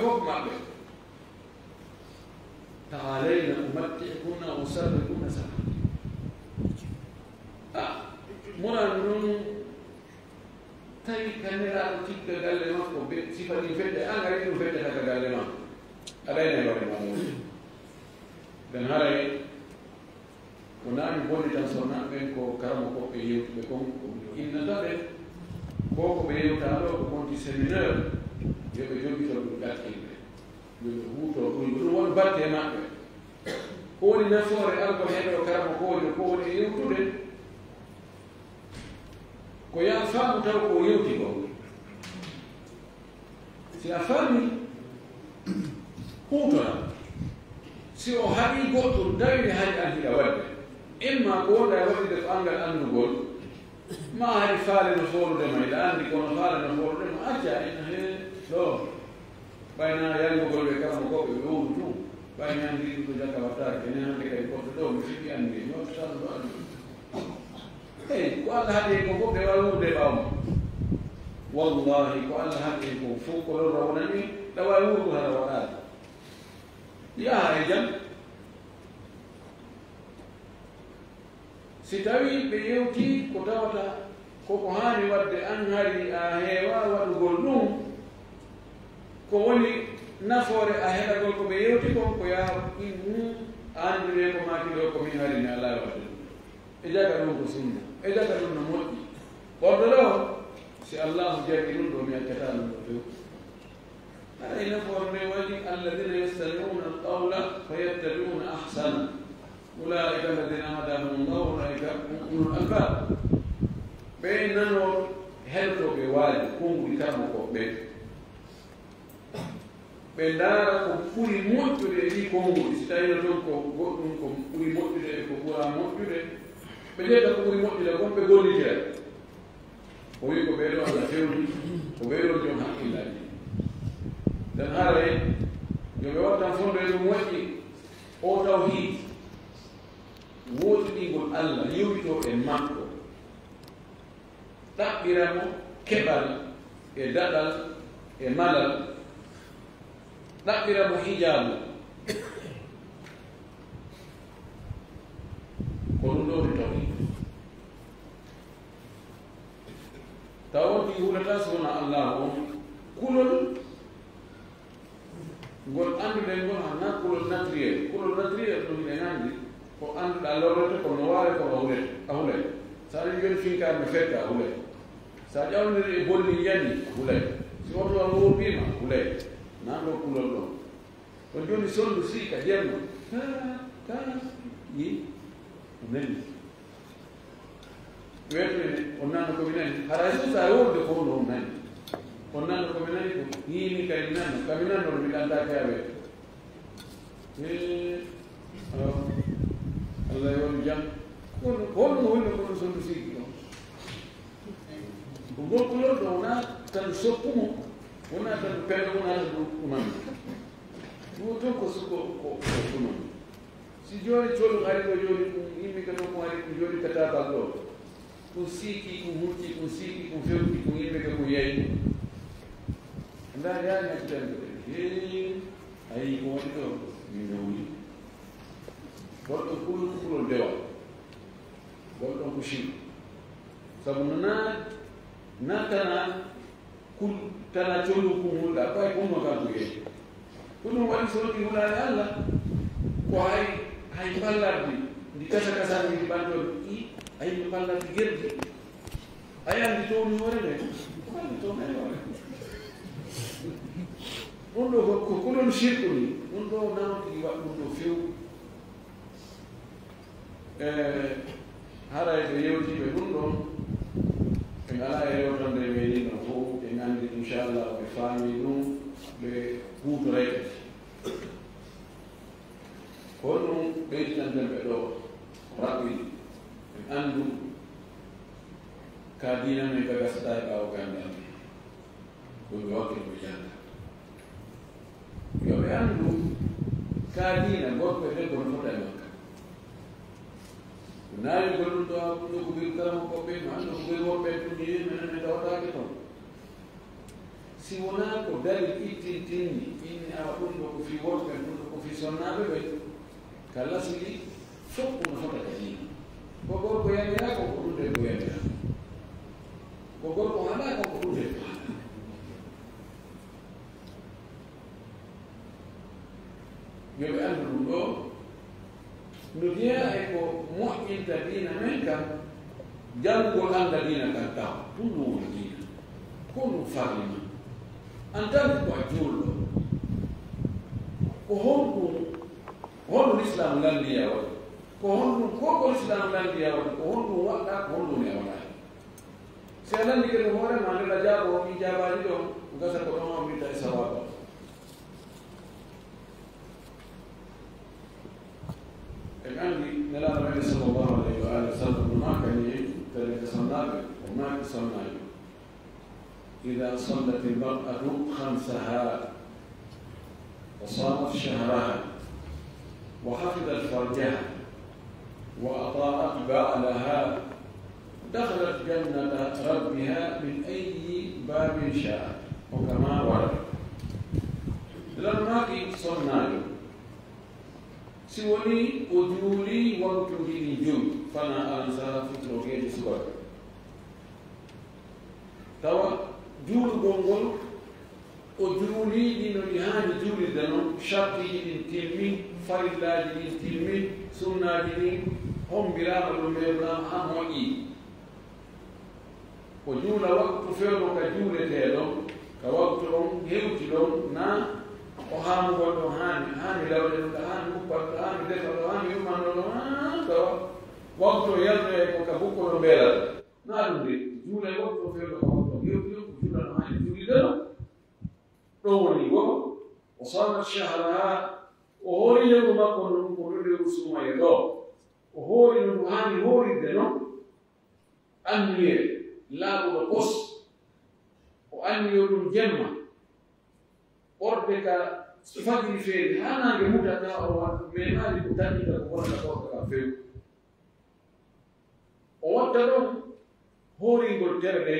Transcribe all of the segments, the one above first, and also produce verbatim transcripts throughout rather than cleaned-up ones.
Fof maɓɓe. Ta'aalayna umatti'kunna wa usarrihkunna sarahan. Ah, murano noon tawi ka nelaaɗo tigga galle makko, be sifa ɗin fedde, an ari ɗum feddata ka galle makko. A ɗayna e hoore ma muusi. Den haray ko naani boni tan so naɓɓen ko karamokooɓe yewtuɓe kon, ko innata ɓe ko ko ɓe yewtaa ɗo ko konti séminaire, yo ɓe jogito ɗum ɗakkinde. Yo ɓe huuto ɗum, ɗum won batte maɓɓe. Ko woni nafoore argol heɗo karamokoojo ko woni yewtude? Ko yaa faamu taw ko yewti ko. Si a faami, huutora. Si o haɗi goɗɗum, tawi ne haɗi an hiɗa waɗde. Imma ko wonɗa e waɗude ko anngal anndugol, ma haɗi faale no foolude ma, hiɗa anndi kono faale no foolude ma, acca ina he ɗo. Ɓay na yalngugol ɓe karamokooɓe ɓe wowlu tun. Ɓay na anndi ɗum ko jaka wattaake. Ene hannde kadi goɗɗo ɗo, mi fiɓi anndi, mi wattu tan ɗo anndi. Hey, ko Allah haɗi en ko fof ɓe waawi wuurde ɓaawo mum. Wallahi, ko Allah haɗi en ko fof ko lorra wonani, ɗa waawi wuurdu hara waɗaade. Yaha e jam. Si tawii ɓe yewtii ko tawata ko ko haani waɗde, an hari a heewaa waɗugol ɗum, ko woni nafoore a heɗagol ko ɓe yewti kon, ko yaa in mum a anndunee ko maaki ɗo ko min hari mi alaa waɗde ɗum. E jaga ɗum ko sunna, e jaga ɗum no moƴƴi. Ɓorɗo ɗo, si Allahu jaɓi ɗum ɗo, mi accataa ɗum ɗo few. Haray nafoore nde waɗi, "Alladina yastamiuna alqawla fayattabiuna ahsana, ulaika alladina hadahum llahu, ulaika hum ulul albab." Ɓe nanoo heɗotooɓe waaji, konnguɗi karamokooɓe ɓen. Ɓe ndaara ko ɓuri moƴƴude e ɗii konnguɗi, si tawii no toon ko goɗɗum ko ɓuri moƴƴude e ko ɓuraa moƴƴude, ɓe ƴetta ko ɓuri moƴƴude kon, ɓe gollitira. O wi'i ko ɓee ɗoo Allah fewndi, ko ɓee ɗoo jom hakkillaaji. Den haray, yo ɓe wattan fondo e ɗum moƴƴi, o tawhiid, wootiɗingol Allah, yowitoo e makko. Ɗaɓɓira mo keɓal e daɗal e malal. Ɗaɓɓira mo hijaabu. Ko ɗum ɗo woni tawhiid. Taw on tigi hulata so wona Allaahu on. Kulol ngol annduɗen ngol, hanaa kulol naturel. Kulol naturel ɗum hiɗen anndi ko annduɗaa lorrete, ko no waare, ko no hulete, a hulay. So a nani jooni finkaari no fetta, a hulay. So a ƴawniri e bolli njani, a hulay. Si oto a wurbiima, a hulay. Nan ɗo kulol ɗon. Kono jooni sonndu sii ka jemma. Ka, ka, yi, o nani. Weeto ene, on nana ko mi nani. Hara hay so sa wonde ko on, on nani. On nana ko mi nani ko. Ni mi kadi mi nana. Ka mi nana on, mi ɗantaake a weeto. Eh, awa. Allah yo on jam. Kono, kono mo woni kono sonndu sii ko. Ko ngol kulol ɗo wonaa tan soppu mo, wonaa tan pele, wonaa tan ɗum ɗuman. Ɗum o ton ko suko ko, ko ɗuman. Si jooni colu ari ɗo jooni, ɗum yimɓe ka ɗo ko ari ɗum jooni ka taabal ɗo. Ɗum siiki, ɗum hucci, ɗum siiki, ɗum fewti, ɗum yimɓe ka ko yayi. Ndaa yaani accitan ko ɗen. Hee, a yii ko waɗi ɗo? Min nawni. Goɗɗo kulol, kulol dewal. Goɗɗo ko sirku. Sabu nana, na tana kul, tana collu ko hulɗa, ɓay ko no kan ko yeeso. Ko ɗum waɗi so woni hulaani Allah, ko hay, hay ballardi, ndi kasa kasa ndi ɓanto i, ay no ballardi gerdi. Ay anndi towni hoore nde, ko anndi towni hoore. Ɗum ɗo ko, ko kulol sirku ni, ɗum ɗo nano tigi waɗ ɗum ɗo few. E haray ɓe yewtiiɓe ɗum ɗon, ɓe ngalaa e rewtande e meɗen no fof, ɓe nganndi inchallah ɓe faami ɗum, ɓe huutoray kadi. Ko ɗum ɓeyditanten ɓe ɗo raɓɓiɗi, ɓe anndu ka diina men ka gasata e ɓaawo gannde amen. Ko ɓe wakkil ko jannga. Yo ɓe anndu ka diina gorko e debbo no fota e makka. Ko naawi gollum ɗo, ɗo ko ɓiru karamokooɓe, ma ɗo ko ɓiru worɓe, ɗum ni, menen en tawataake toon. Si Si wonaa ko dalil ittintinni, inni awa ɗum ɗo ko fii worɓe, ɗum ɗo ko fii sonnaaɓe ɓen, ka lasli fof no fota ka diina. Ko gorko yamiraa kon, ko ɗum debbo yamiraa. Ko gorko haɗaa kon, ko ɗum debbo haɗaa. Yo ɓe anndu ɗum ɗo, no jeyaa e ko moƴƴinta diina men kan, janngugol annda diina kan taw, ɗum ɗum woni diina. Ko ɗum farli ma. En tant que ko a juulɗo, ko honɗum, honɗum Lislaam lanndii a waɗi? Ko honɗum ko ko Lislaam lanndii a waɗi? Ko honɗum waɗɗaa? Ko honɗum woni a waɗaani? Si a lanndike ɗum hoore ma, nde ɗa jaaboo ɗii jaabaaji ɗon, gasa ko ɗon a ummita e sawaaba. En anndi Nelaaɗo men sallallahu alayhi wa alihi wa sallam no maakani en, kadi ka sonnaaɓe, o maaki sonnaajo: إذا صلت المرأة خمسها وصامت شهرها وحفظت فرجها وأطاعت بعلها دخلت جنة ربها من أي باب شاءت، أو كما ورد. Nelaaɗo maaki sonnaajo, si wonii o juulii waktuuji ɗin jowi, fanaa alansaara, futuro, geeƴe, subaka, tawa juulugol ngol, o juulii ɗi no ɗi haani juulirde non, shartiiji ɗin timmi, farillaaji ɗin timmi, sunnaaji ɗin hommbiraama, ɗum mbeeɓraama haa moƴƴi. O juula waktu fewndo ka juuletee ɗon, ka waktu on hewti ɗon, naa o haamugol ɗon haani, haani lawde ɗum, ka haani uppat, ka haani defat, ka haani yurmano ɗon, haa tawa waktu o yaltoyay ko ka bukko ɗon mbeelata. Naa ɗum de, juula e waktu o fewndo ka waktu on hewti ɗon, ko juula no haani juulirde non. Ɗon woni go'o, o saamat shahraha, o hoori lewru makko ndun, ko ndun lewru suumayee ɗoo. O hoori no ndu haani hoorirde non. Anniyee laaɓuɗo pos, o anniyoo ɗum jemma, ɓorde ka fajiri feeri haa naange muta, kaa o wa-, meemaali ko tanninta ko wonata ɓorde kan few. O watta ɗon hooringol terɗe,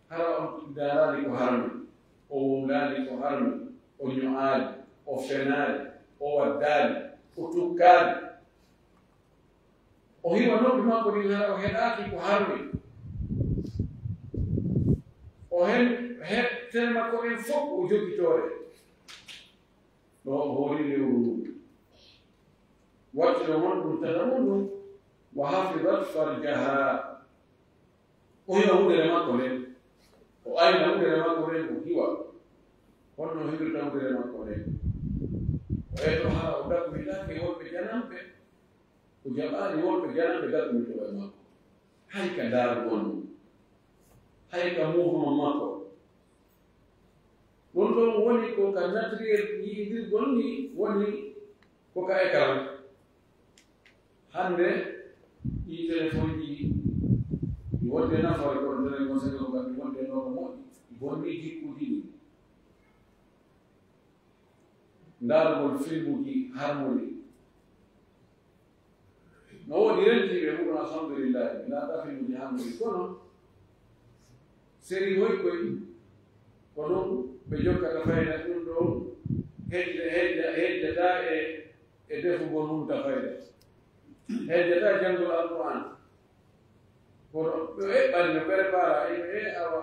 hara o ndaaraali ko harmi, o wowlaali ko harmi, o ño'aali, o fenaali, o waddaali, o tukkaali. O hiwa noppi makko ɗin, hara o heɗaaki ko harmi. O hen-, he-, tere makko ɗen fow o jogitoo ɗe. Ɗo o hoori lewru ndun. Watti ɗon won ɗum tata mun ɗum, wa hafidat farjaha. O hiwa wudere makko nden. O ayna wudere makko nden, o hiwa. Honno o hiwirta wudere makko nden? O eto hara o dakmitaake worɓe jananɓe. O jaɓaali worɓe jananɓe dakmitoo e makko. Hay ka ndaarugol mum. Hay ka mouvement makko. Ɗum ɗon woni ko ka naturel yi'indirgol ni woni ko ka écran. Hannde ɗii telefonji ɗi wonde nafoore, kono tele ko sego ko ɗi wonde ɗo ko moƴƴi, ɗi bonni jikkuuji ɗi. Ndaarugol filmuji harmuɗi. No woodi rentiiɓe mum, alhamdulillahi, mi naata filmuji harmuɗi, kono seri hoy koy, ko ɗum ɓe jokkata fayda ɗum ɗon, hejja, hejja, hejjata e, e defugol mum ta fayda. Hejjata janngol Alqur'aan. Kono ɓe eɓɓani no prépara, e, e, awa,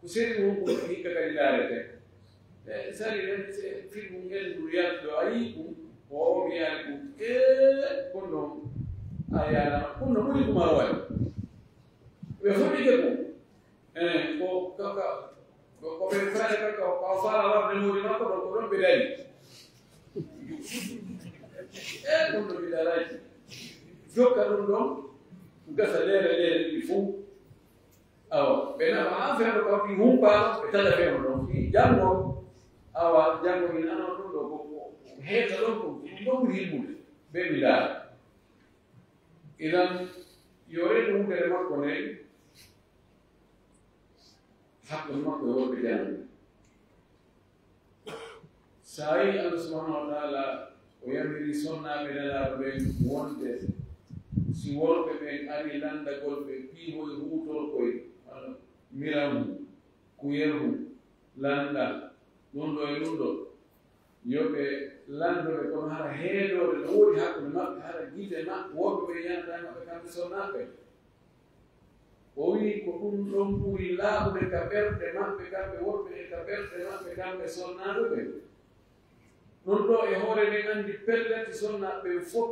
ko seri mum ko hikka kadi laarete. E, sari en, se film ngen ndu yalto, a yii ɗum, o, o mi yaali ɗum. E, kono a yaala, kono ɓuri kuma wari. Ɓe fuɗɗike ko. E, ko, ka, ka, ko, ko ɓe fare ka, ka, ka o fala warde mawni makko ɗon, ko ɗon ɓe dari. E, kono ɓe daraji. Jokka ɗum ɗon, gasa leere, leere ɗiɗi fow. Awa, ɓe nafa haa feewndo kam ɗi humpaa, ɓe tata feewndo ɗon. Ɗi janngo, awa, janngo mi nano ɗum ɗo, ko, ko, ko heeta ɗon, ko ɗum ɗon ɓuri himmude. Ɓe mi ndaara. Idan, yo rendu wudere makko nden, hakkunde makko e worɓe jananɓe. Saa'i Allah subhanahu wa ta'ala o yamiri sonnaaɓe Nelaaɗo ɓen wonde si worɓe ɓen ari lanndagol ɓe, piihoy huutorkoy, walla miranhu, kuyerhu, lanndal, ɗum ɗo e ɗum ɗo, yo ɓe lanndo ɓe, kono hara heedoore no woodi hakkunde maɓɓe, hara gite maɓɓe, worɓe ɓe yanata e maɓɓe kamɓe sonnaaɓe. O wi'i ko ɗum ɗon ɓuri laaɓude ka ɓerɗe maɓɓe kamɓe worɓe e ka ɓerɗe maɓɓe kamɓe sonnaaɓe ɓen. Ɗum ɗo e hoore nden anndi pellet sonnaaɓe ɓen fof.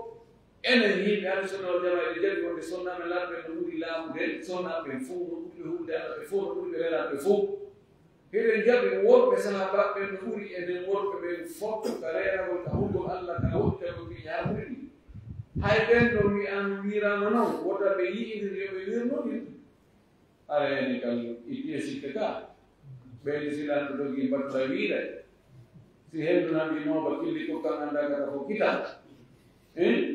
Enen yimɓe Ahlu Sunna wal Jamaa, eɗen jaɓi wonde sonnaaɓe Laaɓɓe no ɓuri laaɓude sonnaaɓe ɓen fof, no ɓuri ɓe hulde Alla ɓe fof, no ɓuri ɓe relaade ɓe fof. Hiɗen jaɓi worɓe sahaabaaɓe ɓen no ɓuri enen worɓe ɓen fof ka reenagol, ka hulgol Alla, ka woɗɗitagol piiji haa ɓuri ɗi. Hay ɓen ɗon mi an miiraama non, wota ɓe yi'indir yo ɓe wirnodir. Hara ene kal itti e sikke ka. Ɓeydi si lanɗo dogi mbaɗta wiire. Si henndu nan ɗi nooba killi kokkan annda kata ko kita. Eh?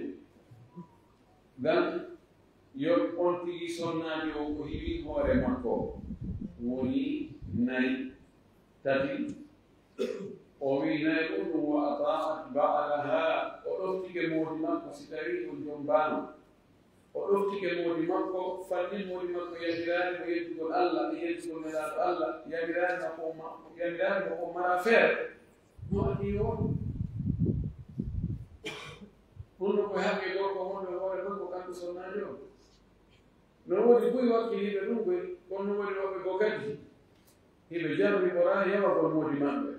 Dan yo on tigi sonnaajo o ko hiwi hoore makko. Woni nay, tati. O wi'i nay ɗum ɗum wa ata'at ba'laha. O ɗoftike moodi makko si tawi on jombaano. O ɗoftike moodi makko, fallin moodi makko yamiraani mo yeddugol Alla e yeddugol Nelaaɗo Alla, yamiraani mo ko ma-, yamiraani mo ko mara feere. No adii o waɗi. Ɗum no ko haqqe gorko wonɗo e hoore makko, kanko sonnaajo on. No woodi buy wakkiliiɓe ɗum koy, kono no woodi woɓɓe goo kadi. Hiɓe jarri ɓoraa yawagol moodi maɓɓe.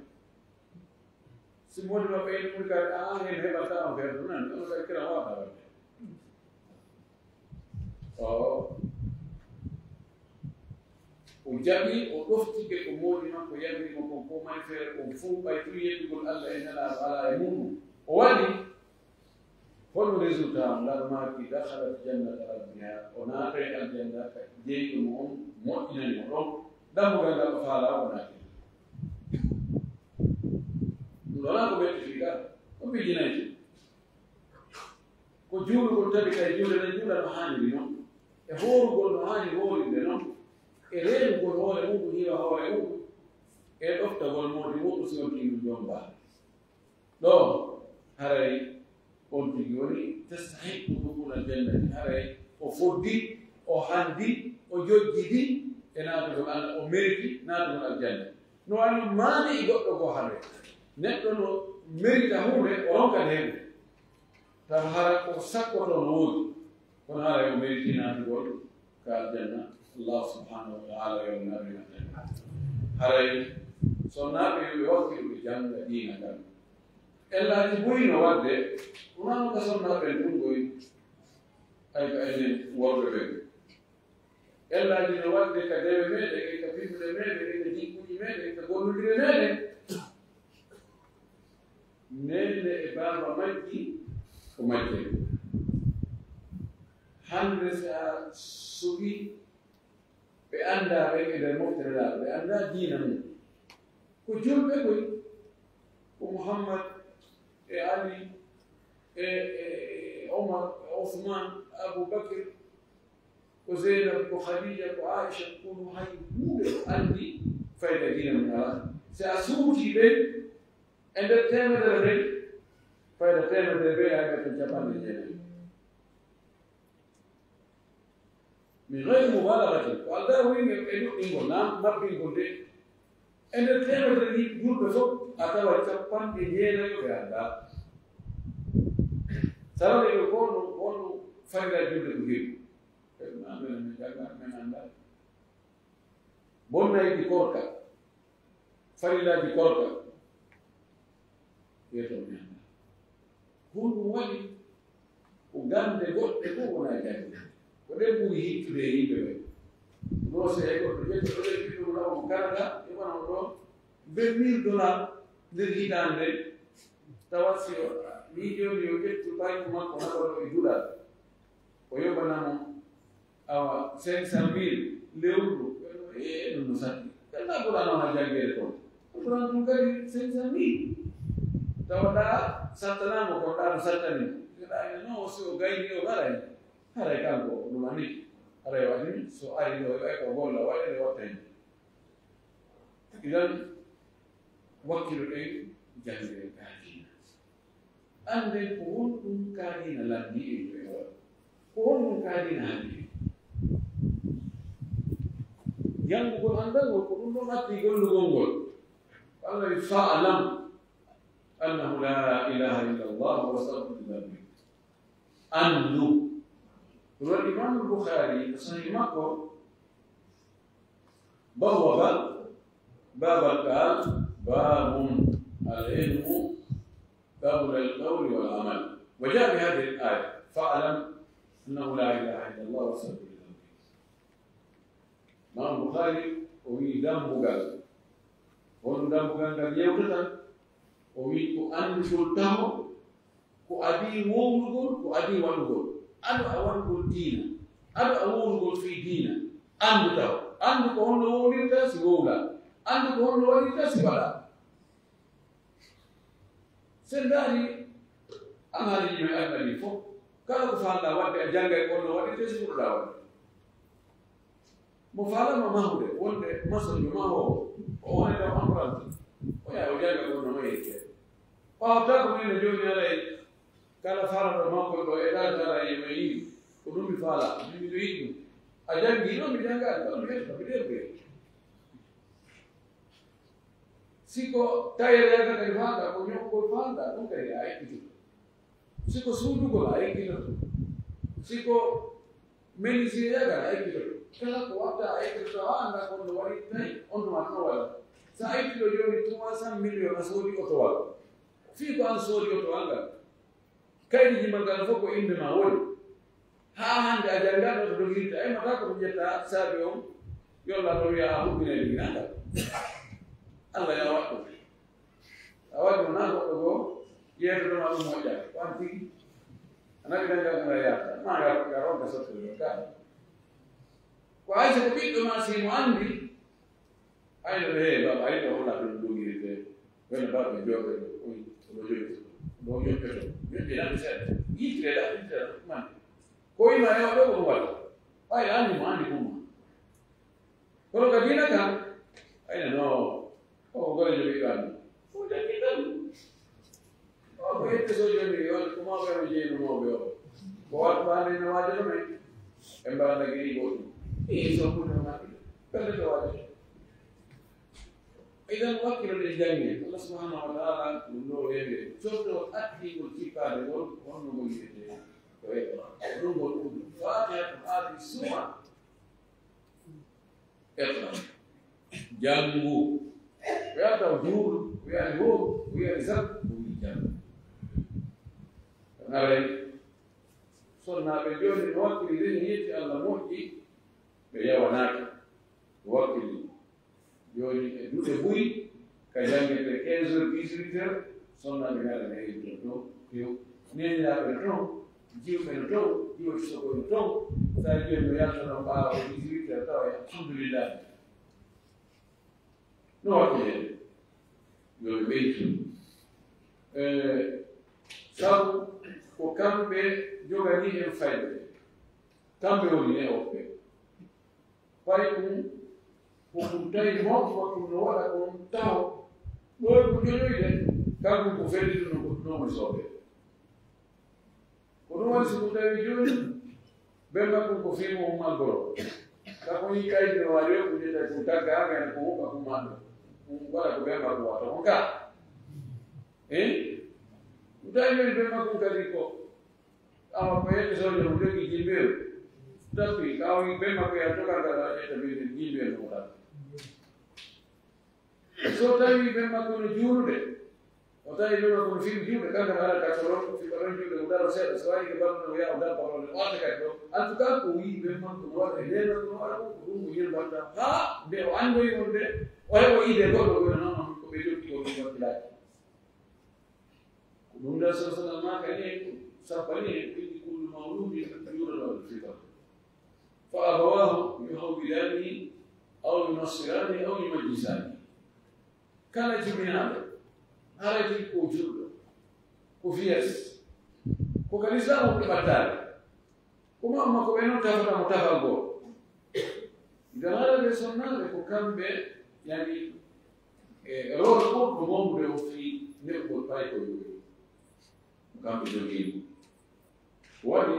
Si moodi maɓɓe en ɗum kadi, a, a, heen heɓata on feere ɗum nani, on kadi kira waɗa waɗde. O, o jaɓi, o ɗoftike ko moodi makko yamiri mo kon, ko mari feere kon fof, ɓay tun yeddugol Alla e Nelaaɗo alaa e muɗum. O waɗi. Hono résultat am? Ngal maaki, dakhalat jannata rabbiha, o naatay aljanna ka jeyɗo mo on, moƴƴinani mo ɗon, dammugal ngal o faalaa o naati. Ɗum ɗon ko ɓetti fii gaa, ko bijinayti. Ko juulugol tawi kay juulde nden juula no haaniri non. E hoorugol no haani hoorinde non. E reenugol hoore muɗum, hiwa hoore muɗum. E ɗoftagol moodi muɗum si on tiiɗum jombaa. Ɗo, haray on tigi woni tastahiqqu dukhulal jannati, haray o foddi, o handi, o jojjidi e naatugol Alla, o meriti naatugol aljanna. No wano maani e goɗɗo goo hande. Neɗɗo no merita huunde, o ronka nde heɓude. Tawa hara ko sakkoto no woodi. Kono haray o meritii naatugol ka aljanna. Allah subhanahu wa ta'ala yo nawi aljanna. Haray sonnaaɓe yo ɓe wakkilu ɓe jannga diina kan. Ellaaji buy no waɗde, wonano ka sonnaaɓe ɗum koy, ay ka enen worɓe ɓen. Ellaaji no waɗde ka dewe meɗen, e ka pinduɗe meɗen, e ka jinkuuji meɗen, e ka gollondire meɗen. Neene e baaba majji ko majje. Hannde si a suɓii ɓe anndaa ɓen e nder mofte Nelaaɗo, ɓe anndaa diina mum. Ko julɓe koy, ko Muhammad e Ali e, e, e Omar e Ousmane, Abu Bakr, ko Zeynab, ko Khadija, ko Aisha, kono hay huunde ko anndi fayda diina mum alaa. Si a suutii ɓe e nder teemedere ɓen, fayda teemedere ɓe, hay ɓe tan capanɗe jeenayi. Min gayri mubalagatin, ko aldaa wingel e nuɗɗingol, na mabbingol de. E nder teemedere ni julɓe fof, a tawa capanɗe jeenayi ɓe anndaa. Saraɗe yo ko no, on no farida julde ko heewi. Ɓe ɗum anndu en, min jannga, min anndaa. Bonnayɗi korka, farillaaji korka, yeeto mi anndaa. Honɗum waɗi? Ko gannde goɗɗe fof wona jannde. Ko ɗen ɓuri hittude e yimɓe ɓe. Noose e goɗɗo ƴetto ɗo ɓe ɓiɗɗo mo law mo karata, e wona mo ɗo vingt mille dollars nder hitaande nde. Tawa si o miijoo ni o ƴettu payko makko naɓa ɗo e duɗal. O yoɓana mo awa cinq cent mille lewru. E ɗum no satti. Kala Qur'an on a janngeede toon. Qur'an ɗum kadi cinq cent mille. Tawa ɗa sattanaama ko ɗa no sattani. Ɗa ene no si o gayni o garay. Haray kanko ɗum anndi. Haray waɗi so ari ɗo e ko golla waɗi ɗo watta hen. Idan wakkiloɗen janngiren ka diina. Annden ko honɗum ka diina lanndii en yo en waɗu. Ko honɗum ka diina hannde? Janngugol anndal ngol, ko ɗum ɗon addi gollugol ngol. Ko Allah wi, "Fa'lam annahu la ilaha illa Allah wastaghfir li dhanbik." Anndu. Ɗum waɗi Imam Bukhari, Sahih makko, bawwaba babal qal, babun al ilmu qabla al qawli wal amal. Wa jaa bi hadhihi al aya, "Fa'lam annahu la ilaha illa Allah wastaghfir li dhanbik." Imam Bukhari o wi dambugal. Hol dambugal ngal yewtata? O wi ko anndugol taho, ko adii wowlugol, ko adii waɗugol. Ado a waɗugol diina, ado a wowlugol fii diina, anndu taho. Anndu ko honno wowlirta si wowla. Anndu ko honno waɗirta si waɗa. Sen ndaari alhaaliiji men aduna ɗin fof, kala ko faalɗaa waɗde, a janngay ko honno waɗirte si ɓurɗaa waɗde. Mo faalama mahude, wonde masojo mahoowo, o wona taw emprunté. O yaha o jannga ko no mayirte. Ɓaawo tago min no jooni alay kala faalaɗo mawgol ɗo e ɗal dara e mo yiɗi. Ko ɗum mi faala, min miɗo yiɗi ɗum. A janngi ɗo mi janngaani, kono mi yetto mi ɗerɗe. Si ko tayereede kadi faalɗaa, ko ñokkugol faalɗaa, ɗum kadi a ekkitoto. Si ko suudugol a ekkitoto, si ko menuisier yagal a ekkitoto, kala ko watta a ekkitoto, a annda ko no waɗi tawi on tuma no waɗa. Sa a itti ɗo jooni trois cent millions a soodi otowal, fii ko an soodi otowal ngal, kaydi jimal ngal fof ko innde ma woni. Haa hannde a janngaano to dogirta, a immataa ko ɗum ƴetta saabi on yolla ɗo wiya a huɓɓinay ɗum ngal. Allah ya waɗɗum. A waɗi mo naa goɗɗo goo yeetotoma ɗum moƴƴa. Ko an tigi. A naɓi tan ngal ɗum a yaata. Ma ngal ngal ronka sottude ɗum ka. Ko ay so ko ɓiɗɗo ma si mo anndi. Ay no ɓe heewi baba ay ɗo wona ɗum ɗum yirde. Wena baba jooɗo ɗo oy ɗo joɗi ɗo joɗi ɗo joɗi nan seeɗa. Yitire da yitire man. Ko ima e waɗo ko waɗi. Ay anndi mo anndi kuma. Kono ka diina kan, ayna no, o ko golle jogi kan. O jaggi tan. O ko yette so joni, on ko mawɓe on jeyi no mawɓe o. Ko wat baande no waajo no men. E mbaanda giri goɗɗum. E so ko no mabɓe. Pelle to waajo. Idan wakkilo ɗe jannge, Allah subhanahu wa ta'ala ɗum ɗo wiyete, coddo attingol cippaade ngol, honno ngol wiyete? Ko e ɗum ngol ɗum Fatiha ko haali sura. Iqra. Janngu. Wiyaata o juulu, wiyaani woowu, wiyaani zak, o wii janngu. Ngaray, sonnaaɓe jooni no wakkili ren yetti Allah moƴƴi, ɓe yawanaaki. Wakkili. Jooni e duɗe buy, ka janngirde quinze heures, dix-huit heures, sonnaaɓe ngaɗa ne heddii ɗo, few. Neeniraaɓe no toon, jiwɓe no toon, jiwɓe sokooɓe no toon. Sa jiwɓe no yalta ɗon ɓaawo dix-huit heures, tawa e alhamdulillahi. No waɗi heen? Yo ɓe ɓeydu. Eh, sabu ko kamɓe joganii en fayde. Kamɓe woni ne'ooɓe. Fay ɗum ko ɗum tawi mawɗo ɗum no waɗa ɗum taho. Ɗo e ko joƴoyde, kanko ko fellitu no goɗɗo woni soɓe. Ko ɗum waɗi so ɗum tawi jooni, bemba ɗum ko fimo ummal goro. Ka ko yi kaydi no waɗi ko jetta ko tagga haka en ko hokka ko maɗɗo. Ɗum waɗa ko bemba ko wata on ka. Eh? Ɗum tawi jooni bemba ɗum kadi ko Awa ko yedde sojo mo jogi jimbeeru. Tappi, ka o wi ɓe makko ya to kala kala ƴetta ɓe jimbeeru mo kala. So tawi ɓe makko no juulude, o tawi ɓe makko no fii juulde, kanko no haala ka ko ɗon, fii ko ɗon juulde, o daro seeɗa, so wayi ke balɗo no ya o dal ko ɗon, o arta kadi ɗo. En tout cas, ko wi ɓe makko no waɗa, e ɓe makko no waɗa, ko ɗum ko ñen mbaɗta. Haa nde o anndoyi wonde, o heɓo idée goɗɗo, wona noon ko ɓe jokki ko ɗum waɗi laaji. Ko ɗum ɗo Rasul sallallahu alaihi wasallam maaka ni, sappani en, inni kullu mawludin yuladu alal fitra. Fa abawahu yuhawwidanihi aw yunassiranihi aw yumajjisanihi. Kala jibinaaɗo, haray tigi ko juulɗo, ko vierge, ko ka Lislaam o ɓe ɓattaade. Ko ma, ma ko ɓe noon tafata mo tafal goo. Dalaala ɓe sonnaaɓe ko kamɓe, yani, e rol ɓurɗo mawnude o fii neɗɗo paykoy ɗum. Ko kamɓe jogii ɗum. Waɗi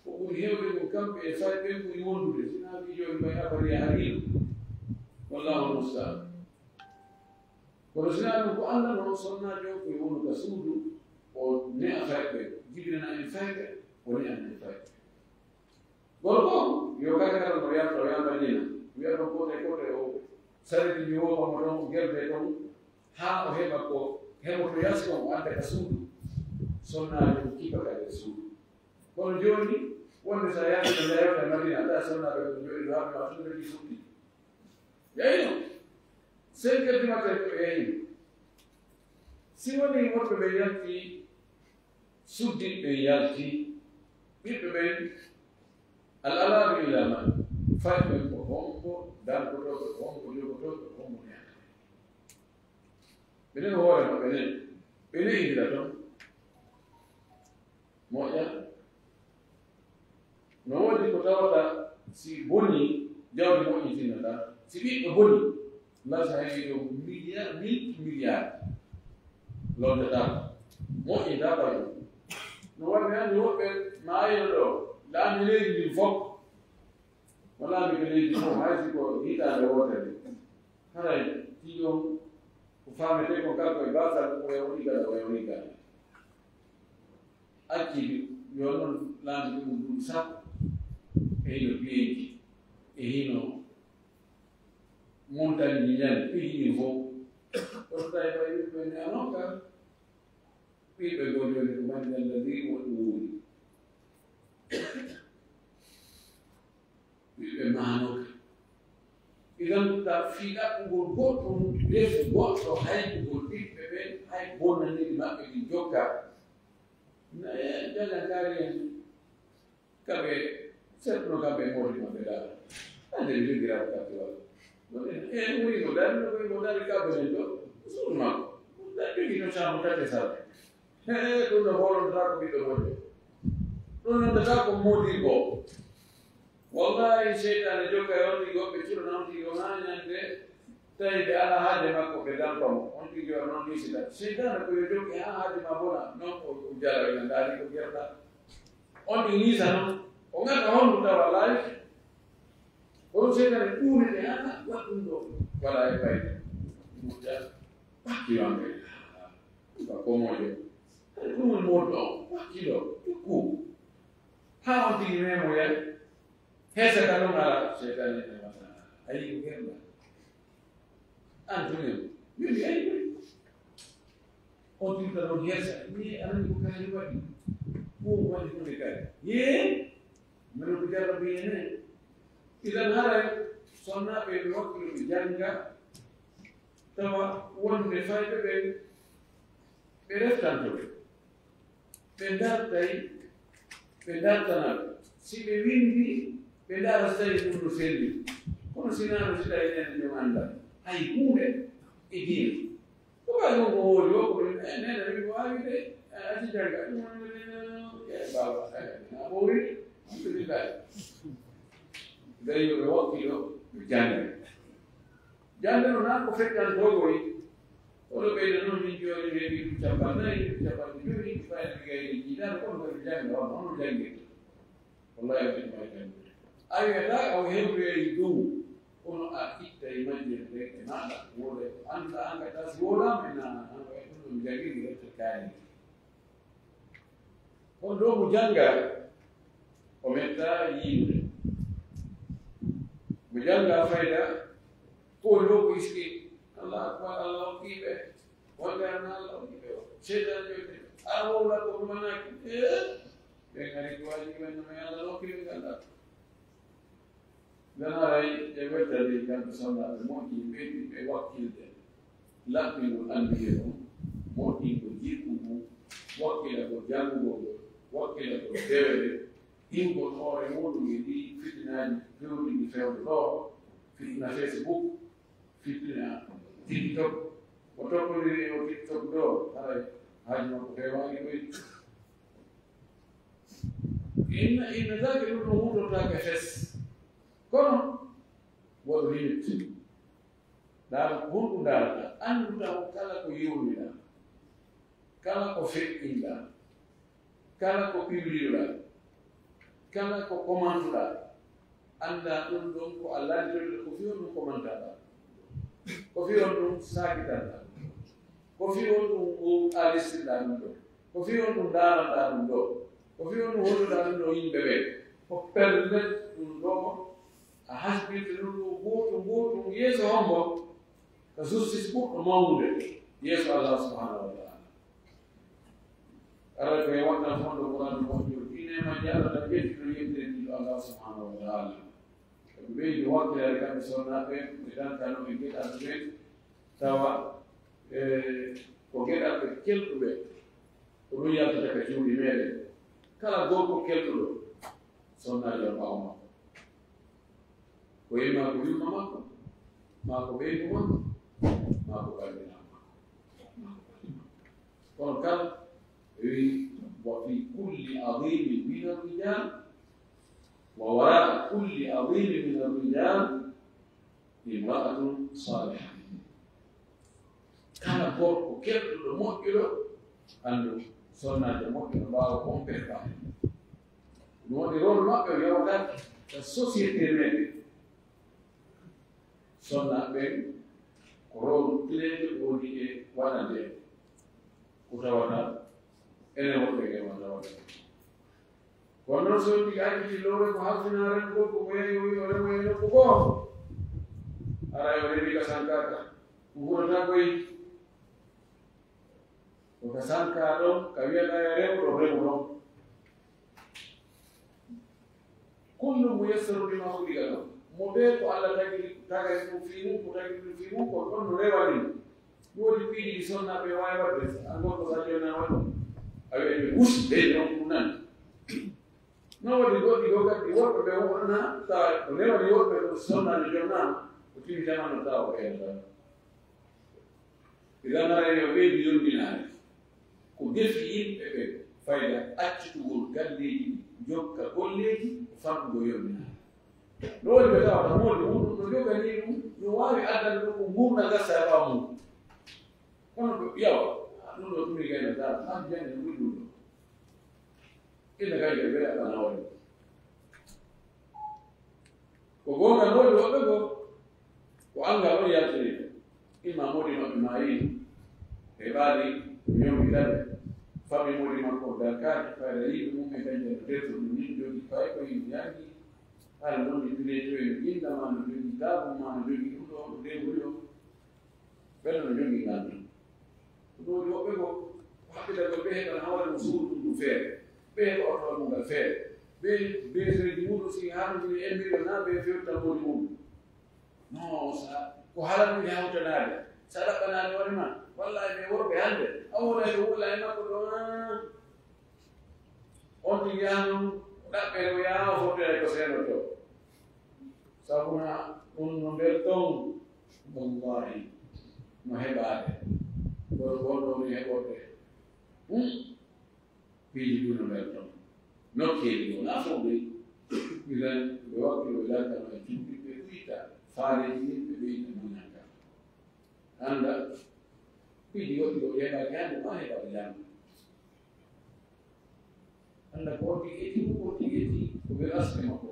ko ɓuri heewde ko kamɓe e fay ɓen ɓuri wondude. Sinaa mi jooni mbay abadi e haliilu. Wallaahu musta'an. Kono sinaa ɗum ko Allah noon, sonnaajo o ko wonu ka suudu, o ne'a fayɓe, jibinana en fayɓe, o ne'ana en fayɓe. Gorko on, yo kake kala mo yalta, o yaha Madina, wi'a ɗon kote, kote o sareti mi woowa mo ɗon, o gerde ɗon, haa o heɓa ko heɓoto yaasi kon, o adda ka suudu, sonnaajo on kiba ka nder suudu. Kono jooni, wonde so a yalti, a yalta Madina, a tawa sonnaaɓe ɓe jooɗi, haa ɓe waɗa ɗum, ɓe fuɗɗi. Yayno, cinq heures du matin ko yayno. Si woni worɓe ɓe yalti, suddiiɓe yalti, ɓiɓɓe ɓen, al alaalu ila man? Fayɓe ɓen ko hombo dankotooɓe, ko hombo jogotooɓe, ko hombo ne'ata? Ɓe nen hoore maɓɓe nen, ɓe ne'indira ton. Moƴƴa. No woodi ko tawata si boni, jawdi moƴƴitinata. Si ɓiɓɓe boni, lasa hay yo milliard, mille milliard. Londataako. Moƴƴintaako ɗum. No waɗi mi anndi woɓɓe maayino ɗo, laami leydi ndin fof. Mo laami ko leydi fof, hay si ko hitaande wootere. Haray, tiyo, ko faametee ko kanko e baasal, ko e woni gada, o e woni gada. Acci yo noon laamɗo ɗum duuɓi sappo, e hino piyeeji, e hino montagne ji ñande, piiji ɗin fof. Kono tawi ɓay ɓiɓɓe ne anon ka, ɓiɓɓe goo jooni ko mani ñande ndi woni ɗum wuuri. Ɓiɓɓe maanoka. Idan ta fii ɗaɓɓugol goɗɗum, defu goɗɗo, haybugol ɓiɓɓe ɓen, hay bonnaniri maɓɓe ɗin jokka. Na e jalankaari en, kaɓe setno kaɓe moodi maɓɓe dara. Ande mi jogiraɓe kaɓe wala. Ɗon en, e wurino dari, no wurino dari kaɓe nen ɗo, suudu makko. Ɗa jogi no caamu tate sara. He, ɗum no hoolontaako ɓiɗɗo moƴƴo. Ɗum noddataa ko moodibbo. Wallahi, seytaane jokka e on tigi, woɓɓe cuɗo na on tigi, on haa ñande tawi ɓe alaa haaje makko, ɓe dampa mo. On tigi yo noon lisita. Seytaane ko yo jokki haa haaje ma bona, noon ko ɗum jara, ina ndaari ko gerɗa. On tigi lisa noon, o ngata honɗum tawa laawi. Kono seytaane ɗuunete haa waɗ ɗum ɗo, wala e fayda. Moƴƴa, bakkiwanɓe. Ba ko moƴƴo. Ɗum woni moɗɗo on, wakkilo, jokku. Haa on tigi memoya, heesa ka ɗon ala, seytaane ne wata. A yii ko gerɗa. An tun en, yoni a yii koy. On tigi ka ɗon heesa, ni a nani ko kaari waɗi. Ko waɗi ko de kaari. Yee, mino ko jarrabi en en. Idan haray, sonnaaɓe ɓe wakkilo ɓe jannga, tawa wonde fayɓe ɓen, ɓe reftanto ɓe. Ɓe dartay, ɓe dartana ɓe. Si ɓe winndi, ɓe ndaara si tawi ɗum no selli. Kono si naano si tawi nene jom annda hay huunde e diina. Ko ɓay ɗum ko woodi o, ko ɗum, eh, nene mi waawi de, eh, acci jannga. Ɗum woni nene, eh, baaba, eh, na ɓooyi, alhamdulillahi. Gay yo ɓe wakkilo, ɓe jannga. Jannde no nan ko feƴƴantoo koy. Oɗo ɓeyda noon min jooni heɓi ɗum capanɗe nayi, ɗum capanɗe joyi, ɗum fayda mi gayni jiidaade, kono kadi jannde on, hono janngirta. Wallahi, o fitma e janngude. A wiyata o hewtoyay dow, kono a ittay majjere nde e maaɗa, wooda ko annduɗaa an ka taasi woodaama e naana, an ko e ɗum ɗum janngirde retta kaani. Kono ɗo mo jannga, o metta yiide. Mo jannga fayda, ko ɗo ko iski, Allahu akbar, Allah hokkiiɓe. Wonde an Allah hokkiiɓe o. Seytaane ɓe, a wowla ko ɗumanaaki. Eh? Ɓe ngari ko waaji ɓe no, mais Allah hokkiiɓe nganndaa. Nanaray e wettani kamɓe sonnaaɓe moƴƴi ɓeydi ɓe wakkilde laɓɓingol anndiyee on, moƴƴingol jikku ngun, wakkila ko janngugol ngol, wakkila ko dewere, hingol hoore muɗum e ɗi fitinaaji fewɗi ɗi fewndo ɗo, fitina Facebook, fitina TikTok, o tokkondiri e o TikTok ɗo, haray haaju makko feewaani koy. Inna, inna zaki ɗum no huutortaake fes. Kono, waɗu limit. Ndaara ko honɗum ndaarata. Anndu taw kala ko yewniɗaa, kala ko feƴƴinɗaa, kala ko piwliwɗaa, kala ko komantuɗaa, anndaa ɗum ɗon ko a lantoyto, ko fii honɗum komantaɗaa, ko fii honɗum saakitanɗaa. Ko fii honɗun o alistirɗaa ɗun ɗoo? Ko fii honɗun ndaaranɗaa ɗun ɗoo? Ko fii honɗun holluɗaa ɗun ɗoo yimɓe ɓen? Ko permet ɗun ɗoo a hasbirta ɗun ɗoo gootun gootun yeeso hombo? Ka justice ɓurɗo mawnude yeeso Allah subhanahu wa ta'ala. Aray ko e waɗɗan honɗo Qur'aanu moƴƴo, ɗi neemaaji Allah tan ƴettino yettinde ɗi Allah subhanahu wa ta'ala. Ɓe ɓeydi wakkilare kamɓe sonnaaɓe ɓen, ɓe dankanoo e geɗalɓe ɓen, tawa, e, ko geɗalɓe kelɗuɓe, ko ɗun yaltata ka cuuɗi meɗen. Kala gorko kelɗuɗo, sonnaajo on ɓaawo makko. Ko imma ko yumma makko, maa ko ɓeyngu makko, maa ko banndiraawo makko, maa ko banndiraawo makko. Kono kala, ɓe wi'i, "Wa fi kulli azimin min ar-rijal, wa wara'a kulli azimin min ar-rijal, imra'atun salihah." Kala gorko kelɗuɗo moƴƴuɗo, anndu sonnaajo moƴƴuɗo ɓaawo on ɓe faami. Ɗun waɗi rôle maɓɓe o yawata ka société meɗen. Sonnaaɓe ɓen ko rôle clé ɓe woni e waɗande ko tawata enen woɓɓe ɓen wata waɗande. Kono non so ɗi acciti lowre ko halfinaare ko ko ko yeeyi o wi'i o remoya nokku goo. Aray o remi ka sankaaka. Ko huurata koy. Ko ka sankaa ɗon, ka wi'ataa yo remu ɗon, remu ɗon. Kullu muyassarun limaa khuliqa lahu. Mo bee ko Allah tagi, tagari ɗun fii mun, ko tagi ɗun fii mun, ko ɗon no rewani mo. Ɗun waɗi piiji ɗi sonnaaɓe waawi waɗde, an gorko sa jonnaa waɗi. A wi'ay ɓe wus, ɓe ɗon ɗun nan. No waɗi goɗɗi goo kadi, worɓe ɓe wonaa, tawa ko rewani worɓe ɗun sonnaaɓe jonnaama, ko tigi jamanu tawa ko ɓeynata. Idan aray yo ɓeydu yondinaare. Ko defi yimɓe ɓen fayda accitugol galleeji ɗi, jokka golleeji, ko fanɗugo yondinaare. No woni ɓe tawata moodi muɗum no joganii ɗum, no waawi addande ɗum ko nguurndam gasa e ɓaawo mum. Kono ko yawa, ɗum ɗo ɗum mi gayna dal, an jannde ɗum ɗum ɗo. Inna kay ɓe ɓe aɗa nawde. Ko goonga no waɗi woɓɓe goo, ko anngal on yaltini ɓe. Imma moodi maɓɓe maayii, ɓe ɓaali, ɓe ñombitaɓe. Fammi moodi makko on darkaaki, fayda yiɓe mum e dañde no tertude ɗum, min jogii fay ko yimɓe yanki. Hara non mi pilee to en innda ma no jogii taabu ma no jogii ɗum ɗo, no debri ɗo. Ɓen no jogii nganndi. Ɗum woni woɓɓe goo, ko hakkitagol ɓe heɓan hawre mo suudu ɗum ɗum feere. Ɓe heɓa oto mum ngal feere. Ɓe beeseeji mum si haandude e million na ɓe fewta mboɗi mum. No, sa, ko halanɗo e hawtanaade. Sa ɗaɓɓanaade woni ma, wallaahi ɓe worɓe hannde. A wona e wulla e makko ɗo, ah. On tigi yaha noon, ɗaɓɓe o yaha, o fotoya ko seenoto. Sabu na ɗum no mbelton, wallahi, no heɓaade. Kono wonɗo woni heɓorde. Hmm? Piiji ɗum no mbelton. Nokkeeli ɗo, na fof ɓe. Ilan, ɓe wakki, ɓe lanndano e cuuɗi, ɓe uyta faaleeji ɗin, ɓe ɓeyda muñal ngal. Annda, piiji goɗɗi ko ƴeeɓaaki hannde, ma heɓaaki janngo. Annda ko on tigi eti, ko on tigi eti, ko ɓe arsike makko.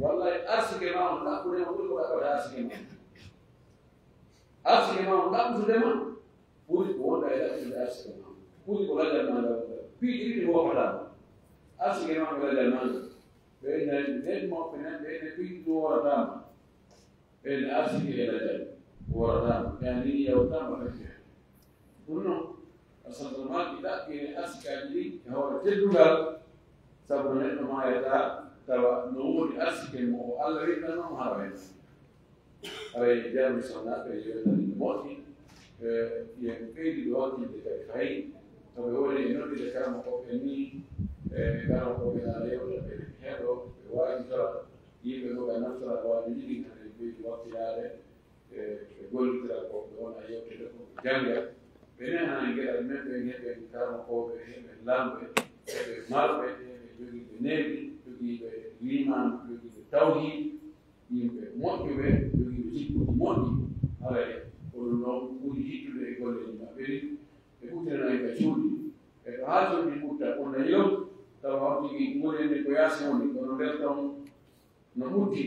Wallahi, arsike ma on ɗaɓɓude ma ɓuri ko ɗaɓɓata arsike ma. Arsike ma on ɗaɓɓutude ma ɓuri ko wonda e ɗaɓɓutude arsike ma. Ɓuri ko lajal ma ngal wonda. Piiji ɗiɗi woppataa ma. Arsike ma ko lajal ma ngal. Ɓe ina nen mawɓe nan, ɓe ina piiji ɗum worataa ma. Ɓen arsike e lajal, worataama, yani yawtaama kadi. Ɗum noon, assaltamaaki ɗaɓɓi e arsikaaji ɗi e hoore teddungal, sabu neɗɗo maayataa tawa no woodi arsike mo o Allah weɗɗanoo mo hara weɗɗa. Aray jarmi sonnaaɓe yewtani no moƴƴi, e yen ɓeydi ɗo waɗtinde kadi fayi, to ɓe woni e noddude karamokooɓe ni, e karamokooɓe na yewta ɓe heɗo, ɓe waawi jora. Yimɓe no ɓe naftora ko waɗi ɗiɗi hande ɓeydi wakkilaade, e, ɓe gollitira ko ɓe wona yewtede ko ɓe jannga. Ɓe nehana e geɗal men, ɓe heɓen karamokooɓe, heɓen lamɓe, heɓen marɓe, heɓen jogiiɓe needi, jogiiɓe liimaanu, jogiiɓe tawhiid, yimɓe moƴƴuɓe, jogiiɓe jikkuuji moƴƴi. Haray ko ɗum ɗoon ɓuri hittude e golleeji maɓɓe ɗi. Ɓe ɓuttirana en ka cuuɗi. E to haa cuuɗi ɓutta, ɓurna yilon, tawa on tigi ngoni en ko yaasi woni, kono nder toon no ɓutti,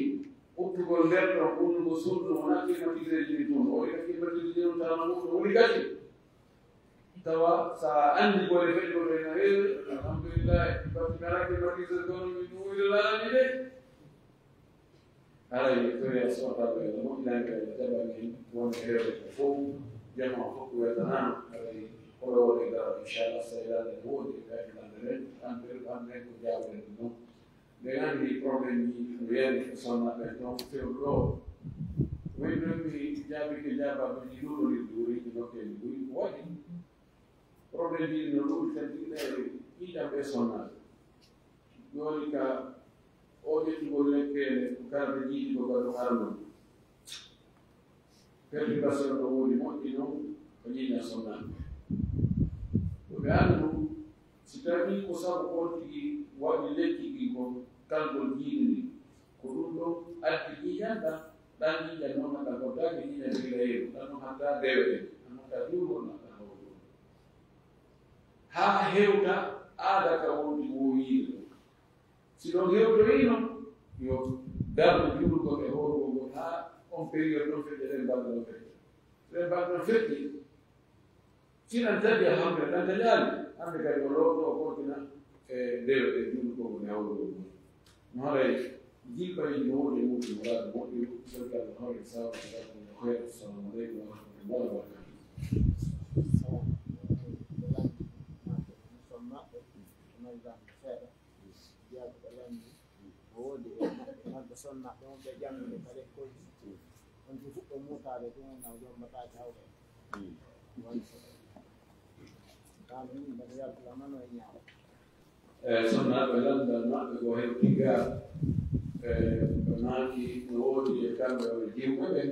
ɓuttugol nder ɗon ɓunnugo suudu no wona climatiseur ji ɗin tun. O wi'a climatiseur ji ɗin tawa no ɓutti, woni gasi. Tawa so a anndi ko e feƴƴoto ena heewi, alhamdulillahi, batti mi arake matiise kono mi ɗuwiri laami de. Haray toya sotaɓe no moƴƴinande ɓe jaɓani wonde heewde ko fof, jama fof ko weltanaama. Haray kolo wonde dara, inchallah, so tawi lande no woodi e ɓe addinande ren, an ɓe an ren ko jaawɗen ɗum noon. Nde anndi problème ji no yani ko sonna ɓen toon fewndo ɗo. Wayno mi jaabike jaabaaɓe ɗi ɗuɗo ɗi ɗuuri ɗi nokkee ɗi ɓuri ko waɗi. Problème ji ɗi no ɗuuri kadi ɗi ɗe ƴiiƴam ɓe sonna. Jooni ka o ƴettugol lekkeele ko kala ɓe jiidi ko gaɗo arno. Perturbation ɗo woni moƴƴi noon ko ƴiiƴam sonna. Ko ɓe anndu Si tawii ko sabu on tigi waɗi lekki ki ko kalgol jiidi ndi, ko ɗum ɗon addi ƴiiƴan ɗan, ɗan ƴiiƴan noon hatta ko daage ƴiiƴan filayru, ɗan noon hatta dewe en, ɗan hatta juulgol, ɗan hatta howlgol. Haa hewta aada ka wonti woowiide ɗon. Si ɗon hewtoyii noon, yo darnu juulgol e howlgol ngol haa on période ɗon feƴƴa ɗen balɗe ɗon feƴƴa. Ɗen balɗe ɗon feƴƴi, Sinan tawi a hamre ɗan taƴaali, hannde kadi o looto o kontina e dewe ɗe juuɗe ko woni hawrude ɗum. No haray jilɓa e ɗi woni e muɗum muraadu moƴƴo, so tawi no haray sawa ko tawi no hayra. Assalamu aleykum wa rahmatullahi wa barakatuh. Jaaduɗo lanndi, no woodi e maɓɓe, maɓɓe sonna ɗon ɓe janngude ka lekkolji. On tigi fuɗɗo muutaade ɗum, na jombataake hawre. Won so. Kam min mbaɗa yaltula mano e ñaawo. E sonnaaɓe lanndal maɓɓe ko hewti ga, e, ɓe maaki no woodi e kamɓe woni jiwɓe ɓen.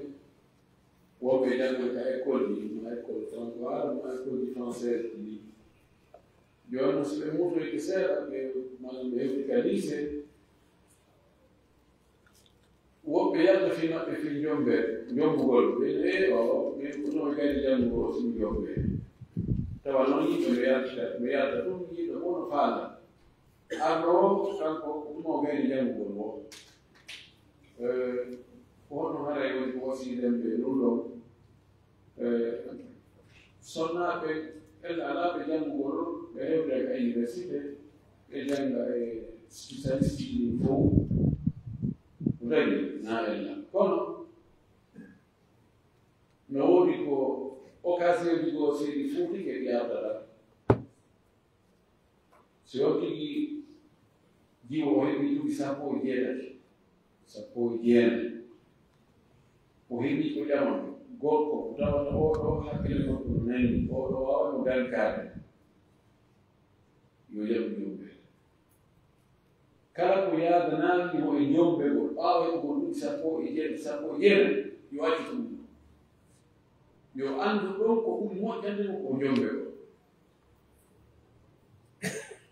Woɓɓe janngoy ka école ji, ma école franco-arabe, ma école ji française ji. Jooni, so ɓe muutoyke seeɗa, ɓe, maanaam ɓe hewti ka lycée, woɓɓe yalta fii maɓɓe fii njombe, njombugol. Ɓe, e, o, min ko ɗum e gayni janngugo o fii njombe. Tawa noon yimɓe no yaltita, no yalta ɗum, yimɓe fof no faala. Arno o, kanko, ko ɗum o gayni janngugol o. Eh, ko honno haray woni ko wasiyden ɓe ɗum ɗon? Eh, sonnaaɓe, ɓen alaa ɓe janngugol, ɓe hewta ka université, ɓe jannga e spécialiste ji ɗin fof. Ko dañi na ella. Kono, no woodi ko occasion ji goo, si ɗi fuutike, ɗi artata. Si on tigi jiwo o heɓi duuɓi sappo e jeetati, sappo e jeenayi, o heɓi ko ƴamam gorko, ko tawata oo ɗoo hakkille makko no nangi, oo ɗoo waaway mo dankaade, yo yaɓu njombe. Kala ko yaadanaaki mo e njombegol, ɓaawo heɓugol duuɓi sappo e jeetati, sappo e jeenayi, yo accu ɗum. Yo anndu ɗon ko ɓuri moƴƴande mo ko njombegol.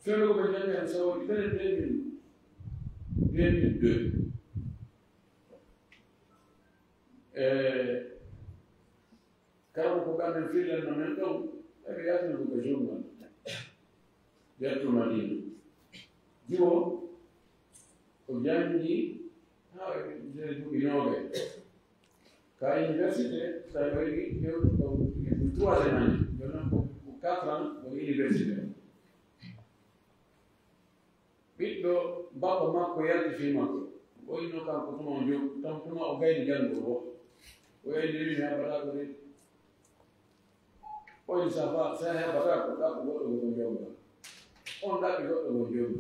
Fewndo ko ɓe jannga en sawori kala deux mille, deux mille deux. E, kala ko ɓe amen fillan no men ɗon, eɓe yaltino ko ka journal. Yaltu Madina. Jiwo, o janngi haa e duuɓi noogay. Ka université, tawi o heɓi hewde ko troisième année, jooni noon ko, ko quatre ans woni université o. Ɓiɗɗo bappa makko yalti fii makko. O inno kanko tuma o jom, tan tuma o gayni janngol o. O yalti wi mi haɓata ko de. O inno sa fa, sa haɓata ko ɗaɓɓu goɗɗo ko jomba. On ɗaɓɓi goɗɗo ko jomba.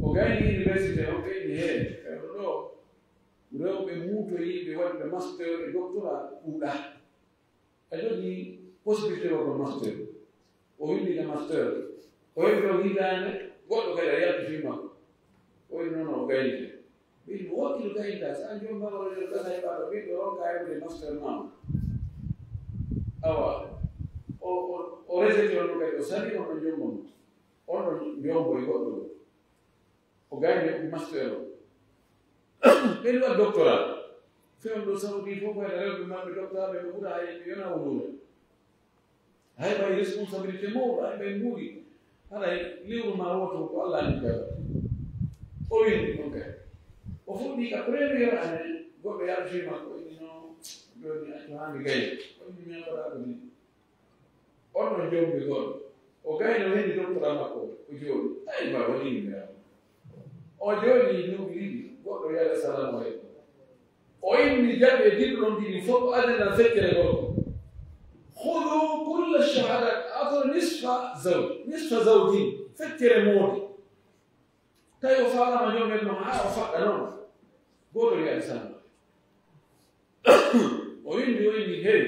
O gayni université, on ɓeydi hee, e ɗo. Rewɓe muutoyiiɓe waɗuɓe master e doctorat ɗuuɗaa. A jogii possibilité waɗude master. O winndi ka master. O heɓi ɗon hitaande, goɗɗo kadi a yalti fii makko. O wiyi noon o gaynike. Ɓiɗɗo wakkilo gaynita, so a joom mbaɗa wala yo gasa e ɓaɗo, ɓiɗɗo ronka heɓude master maama. Awa, o, o, o resete on kadi, o sali on no joom mum. On ɗon jombo e goɗɗo ɗo. O gayni o master o. Ɓen waɗi doctorat. Fewndo Saudi fof ko ene rewɓe maɓɓe doctorat ɓe ɓe ɓura hay ɓe yona o luure. Hay ɓay responsabilité mawɗo, hay ɓay mbuuɗi. Haɗa lewru ma woto ko Allah ni jaga. O windi ɗum kay. O fuɗɗi ka première année, goɗɗo yaɗo fii makko, inni no, joni accu haa mi gayi. O inni mi mbaɗa ko ni. On no jombi goɗɗo. O gayno hedi doctorat makko, o jooɗi. Tawi ma waɗi yimɓe am. O jooɗi duuɓi ɗiɗi, goɗɗo wiya, "Assalamu aleykum." O inni jaɓe diplôme ɗiɗi fof, o addi ɗan feccere gorko. "Khudu kulla shahadat, ato nisfa zawj, nisfa zawjin." Feccere moodi. Tawi o faalaama jomel no haa o faɗɗa noon. Gooto wiya, "Assalamu aleykum." O winndi, o inni, "Hey."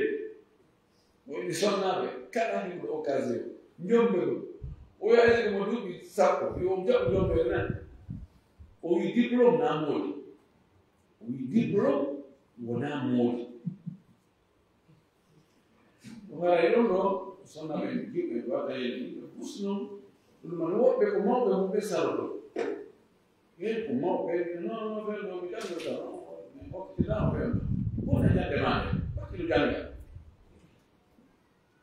O inni, "Sonnaaɓe, kala heɓuɗo occasion, jombe ɗum." O wiya, "Aleykum mo duuɓi sappo, yo on jaɓu jombe nan." O wi, "Diplôme na moodi." O wi, "Diplôme wona moodi." O haray ɗum ɗo, sonnaaɓe jiwɓe waɗa heen ɗum ɓe pusno, ɗum man woɓɓe ko mawɓe mum ɓe saroto. Heen ko mawɓe, "Non, non, ɓen ɗo mi janngoto, mi hokkitinaama ɓen ɗo. Wona jannde maa nde, wakkilu jannga."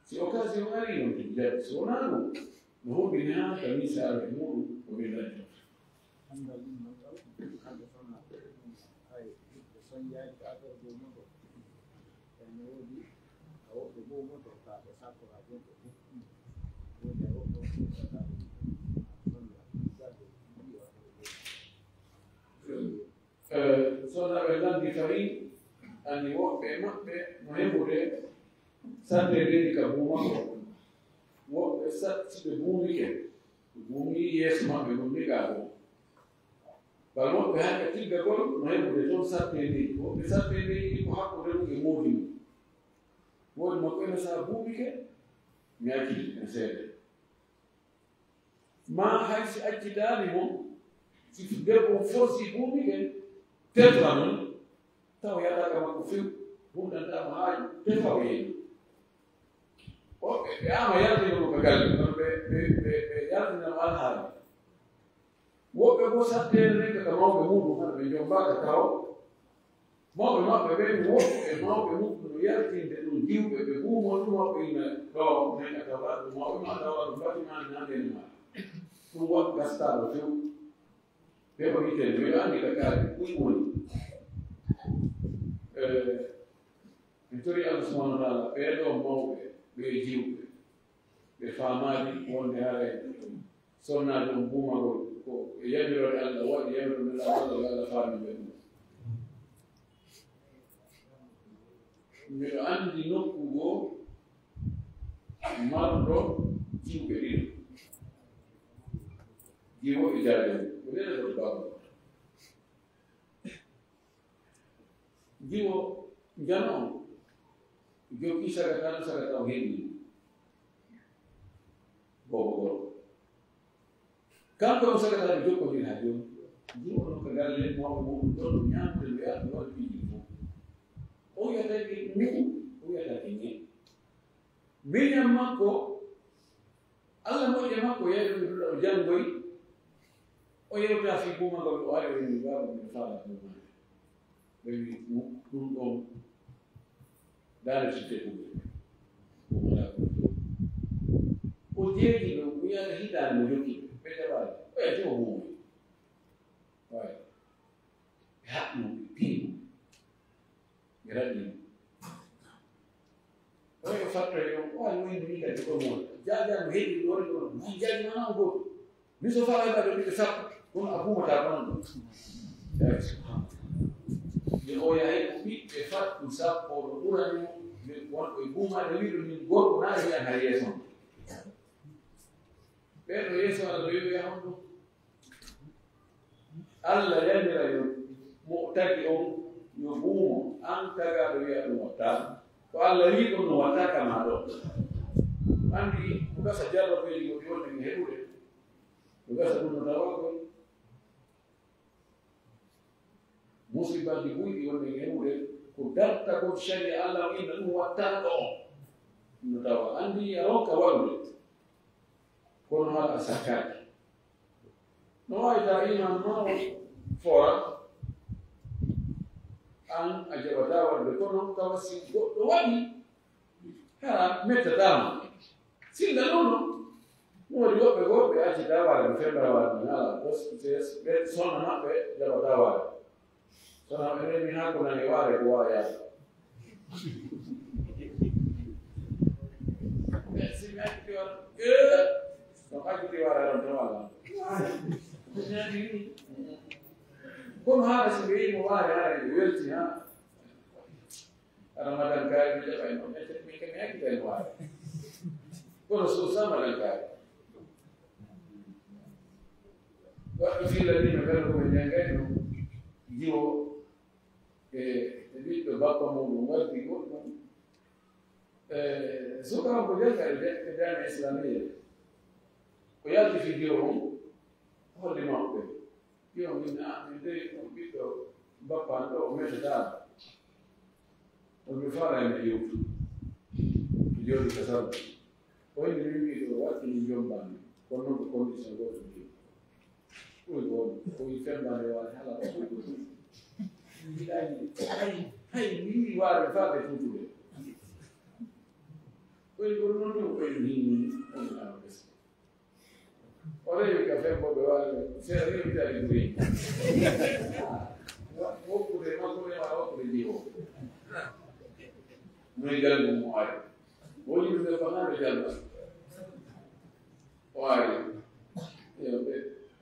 Si occasion ari, on tigi jaɓi. So wonaa ɗum, no huɓɓini haa ka miisaare muuɗum, ko min dañi. Anndal ɗum noon taw, kamɓe sonnaaɓe, hay ɓe soñjaani ka affaire goo moto. Ene woodi, a woɓɓe goo moto, ka ɓe sakko haa gonɓe fof. Woodi a woɓɓe on fof, ka ɓe sonnaaɓe, jannde, ɗum ɗo affaire goo. Eh, sonnaaɓe lanndi fari, ani woɓɓe e maɓɓe no heɓude satte leydi ka buumagol. Woɓɓe sat-, si ɓe buumike, ɓe buumi yeeso maɓɓe, ɗum ligaa goo. Bal woɓɓe hannde tiggagol no heɓude toon satte leydi. Woɓɓe satte leydi ko hakkude mum e moodi mum. Moodi makko ene saha buumike, mi acciti en seeɗa. Ma hay si accitaani mo, si debbo on forsi buumike, tefa non, taw yaɗaaka makko few, hundantaama haaju, tefa o yeeyi. O ɓe, ɓe ama yaltino mo ka galle, kono ɓe, ɓe, ɓe, ɓe yaltina mo alhaali. Woɓɓe goo satteende nen ka mawɓe muuɗum, hano ɓe jombaaka taw. Mawɓe maɓɓe ɓen, woɓɓe e mawɓe muɓɓe no yaltinde ɗum jiwɓe, ɓe guumo ɗum, mawɓe ina ɗo, men a tawa ɗum, mawɓe ma tawa ɗum, bati ma ina nden ma. Ɗum waɗi gastaaɗo few. Ɓe ko hiten, miɗo anndi ka kaari, ɗum woni. Eh, mi tori Allah subhanahu wa taala, ɓee ɗoo mawɓe, ɓee jiwɓe, ɓe faamaali wonde haray sonnaaɓe on buumagol ko e yamiroore Allah waɗi, yamiroore Nelaaɗo Allah, yo Allah faami ɓe ɗum. Miɗo anndi nokku goo marɗo jiwɓe ɗiɗo, jiwo e jaaɗo, ko nene ɗo baaba. Jiwo njano on, jokki sagata, sagata o heɓi boobo gorko. Kanko on sagata ɓe jokkondir haa jooni. Jiwo on ka galle mawɓe muɗum ɗon, no ñaamude, no yaade, no waɗa piiji fof. O wiyata ki mu, o wiyata ki ñe. Miñan makko, Allah moƴƴe makko, yeeɗo mi duɗa o janngoy, o yewta fii buumagol, o ari o inni, "Baaba, miɗo faala buumaade." Ɓe wi, "Ɗum, ɗum ɗon, daande site ɗum." Buumagol. O jeeji ɗum, o yiyata hitaande mo jokki, ɓe jaɓaali. O yahti o buumoy. Waay. Ɓe haɓɓi mo, ɓe piyi mo. Ɓe raɗi mo. Oyo fattoye ɗon, o ari wayno ni kadi ko mo. Jaaja no heɓi ɗo, ɗo, mo jaaji mana o gooto. Mi so faa heɓa ɗo ɓiɓɓe sappo, kono a buumata kono ɗo. Yo o yahay ko ɓiɓɓe fattu sappo ɗo ɓurani mo, ɓe wonɓe buumaade wiɗo min gorko na e wiyan hay yeeso. Ɓen no yeeso Allah ɗo yo yahon ɗum. Allah yamira yo mo o tagi on yo buumo, an tagaaɗo wiya ɗum watta. Ko Allah wi ɗum no watta kama ɗo. Anndi ko gasa jarrabeeji goɗɗi wonde mi heɓude. Ko gasa ɗum no tawa koy. Musibaaji buyɗi wonde heɓude ko dartagol sharia Allah o inna ɗum watta ɗo. No tawa anndi a ronka waɗude. Kono maa a sakkaaki. No waawi tawa iman ma o foora, an a jaɓataa waɗude, kono tawa si goɗɗo waɗi, hara mettataa ma. Silla noon no. Ɗum waɗi woɓɓe goo, ɓe accita waɗa no fembara waɗa no ala, parce que ɓe sonna maɓɓe jaɓataa waɗa. Kono enen min haa ko nani waare ko waayaani. Si mi Waare aran tan walla. Kono haala so ɓe yimo waare, haala ɓe welti ha. Aɗa madan kaari mi jaɓay noon, ete mi kami hakkita e waare. Kono so sa madan kaari. Waɗɗo filla ni no gano ko jangay no jiwo e, e ɓiɗɗo bappa muɗum waddi goɗɗum. E, suka ko jangay e jami'a islamiyya. Ko yalti fi jiwo mum, holli mawɓe. Yo min, a, min de, on ɓiɗɗo bappan ɗo, o metetaɗo. On mi faala e mi yewtu. Mi jooɗi ka sabu. O inni min mbiɗo waɗɗini jombami. Kono noon ko condition goɗɗo mbiɗo. Ɓuri won, ko wi fembande waɗi hala ko ɓuri ɗum. Mbiɗa yiɗi, hay, hay, mi yiɗi waade faa ɓe tuutude. Ko wi kono noon ɗum, ko wi hinni, on mi ala ɓesde. O rewi ka fembo ɓe waɗi, seeɗa ni o wiya ɗi ɓuri. Wokkude makko ne wala wokkude jiwo. Muy janngu mo ari. Woni ɓe fanaano jannga. O ari. Yo ɓe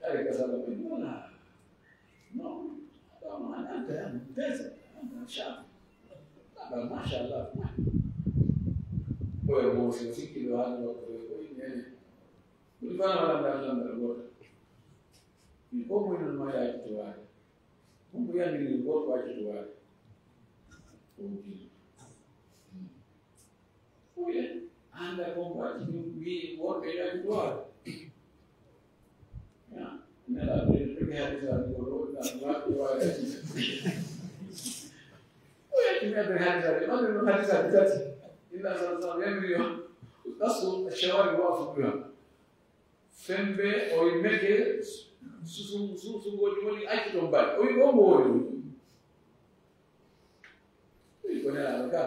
ari ka sala ɓe wala. Non, ɗon an anta yan desa, anta sha. Aba mashallah. Koye mo si sikki ɗo hande wakko ɓe ko yimɓe ene. Ɗum fana waɗa ngal lamɗal goto. Ɗum ko moy non ma yaji to waade. Ɗum ko yandi ni goto waji to waade. Ɗum ɗum. Oye, anda ko waji ɗum wi worɓe yaji to waade. Ya, nela ɓe ɓe hadisa ni ko ɗo na waɗi waade. Oye, mi ɓe hadisa ni, ma ɗum hadisa ni tati. Inna sallallahu alaihi wa sallam yamri yo. Nasu shawari wa fukuya. Fembe o wi meke susu susu goji woni acci ɗon mbaɗi. O wi ɗo mo woni ɗum. Wi ko nelaaɗo ka.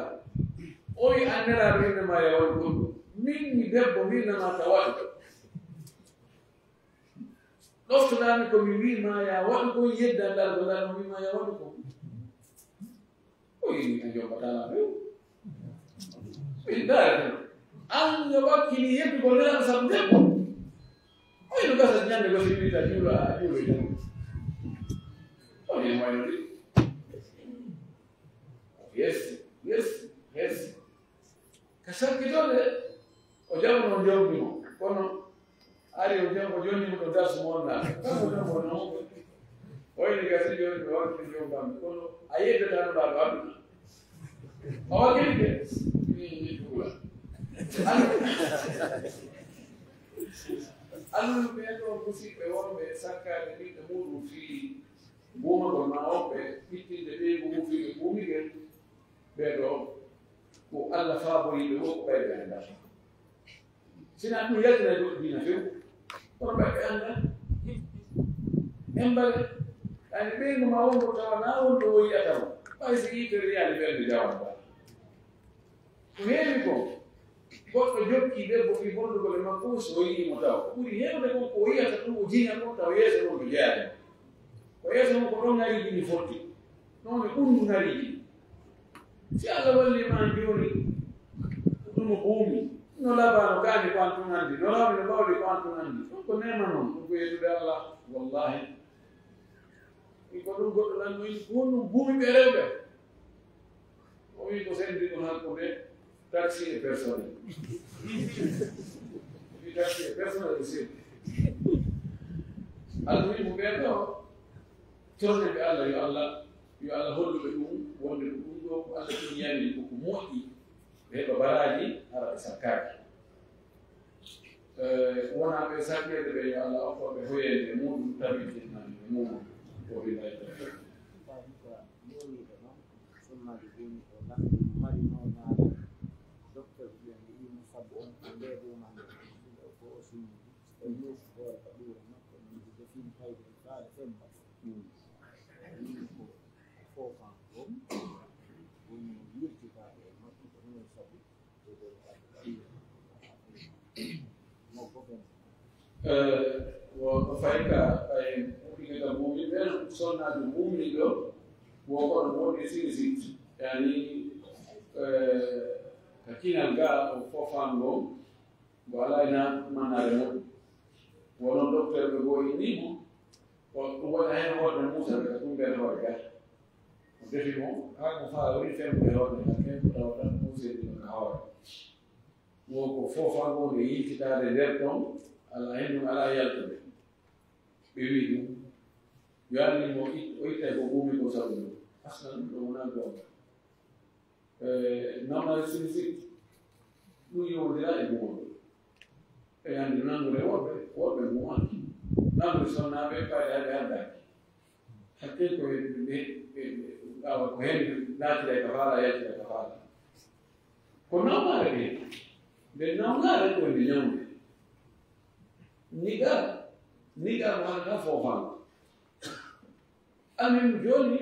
O wi an nelaaɗo inna ma ya waɗu ɗum. Min mi debbo min nama ta waɗu. Ɗoftoɗaami ko mi wi ma ya waɗu ko yedda ngal ko ngal no wi ma ya waɗu ko. O yini a jombata lan few. Min daara ɗum. An yo wakkili yeddugol nelaaɗo sabu debbo. O yino gasa ñande go simmita juula a juulo e jam. O ni wayno ɗi. Yes, yes, yes. Ka sakkitode o jaɓano jawdi mo kono ari o jam o jonni mo to darsu mo wonna. Kanko jam o non. Wayni gasi joni ɓe warti jom bamɓe kono a yeddetano ɗa ɗo aduna. A wakkilike. Ni ni tuula. Alluɓe ɗo musiɓɓe wonɓe sakkade ɓiɓɓe muɗum fii buumagol ma wonɓe ɓittinde ɓeygu mum fii ɓe buumigel. Ɓee ɗoo ko Allah faaboriiɓe woo ko ɓay ɓe anndaa. Sinaa ɗum yaltinay goɗɗo diina few, kono ɓay ɓe anndaa. En mbale, ani ɓeyngu ma wongo tawa naa won ɗo o yi'ata mo, ɓay si yitere yaani ɓernde jawan ba. Ko heewi ko, goɗɗo jokki debbo fii bonndugol e makko, so o yi'i mo tawa. Ko ɓuri heewde kon ko o yi'ata ɗum, o jiña ɗum, tawa yeeso ɗon no jeyaani. Ko yeeso mum ko ɗon ŋariiji ɗin fotti. Noon e ɓunndu ŋariiji. Si Allah walli ma jooni, ɗum o buumi. No labaa no kaani ko an tun anndi. No laaɓi no ɓawli ko an tun anndi. Ɗum ko neema noon. Ɗum ko yeetude Allah. Wallahi. Ɗum ko ɗum goɗɗo nan no wi ko ɗum buumi ɓe rewɓe. O wi ko sendi ɗum hakkunde taxi e personnel. Wi taxi e personnel e sendi. Almuhimu ɓen ɗo, torne ɓe Allah, yo Allah, yo Allah hollu ɓe ɗum, wonde ko ɗum ɗo ko Allah tigi yamiri ko ko moƴƴi, ɓe heɓa baraaji, hara ɓe sakkaaki. Eh, wonaa ɓe sakkeede ɓe, yo Allah okko ɓe hoyeende e muɗum, tabitinna e muɗum. Ko billahi tawfiq. Sunnaaji buumi o lanndi mari noon naata. Docteur ɓe mbi'i mo sabu on ko nde buuma nde. Ko o sunni. O yuusi hoore ka ɓuure makko, min ko defini fayde e faale femba. Ko foofan ɗum. Woni yirtitaade e makko ko noon sabu. Eh, wo ko fayi ka, ɓay ɗiga ka buumi ɓen, sonnaajo buumi ɗo, wo ko ɗum woni sigi sigi. Yani, eh, ka kinal ga o fofan ngo, ngo alaa ina mannaare muɗum. Wono docteur ɓe goo inni mo, o ɗum waɗa heen hoore Muusa ɓe ka tummbere hoore gata. O defi mo, haa mo faa woni femde hoore, haa ken tawa tan Muusa ɗum ka hoore. Wo ko foofaa ngoo nde yiltitaade nder ton, alaa heen ɗum alaa yaltude. Ɓe wii ɗum, yo anndi mo it-, o ittay ko ɓuumi ko sabu ɗum. Aslan ɗum ɗo wonaa goonga. E, nawnaare sini sini. Ɗum yowondira e gumol. E anndi nangude worɓe, worɓe gumaki. Nangude sonnaaɓe, faydaaɓe addaaki. Hakkee ko heen ɓe, ɓe, ɓe, ɓe, awa ko heen naatira e ka faala, yaltira e ka faala. Ko nawnaare ɓe. Nde nawnaare ko nde ñawde. Niga, niga ko hannde foofaa. Amin jooni,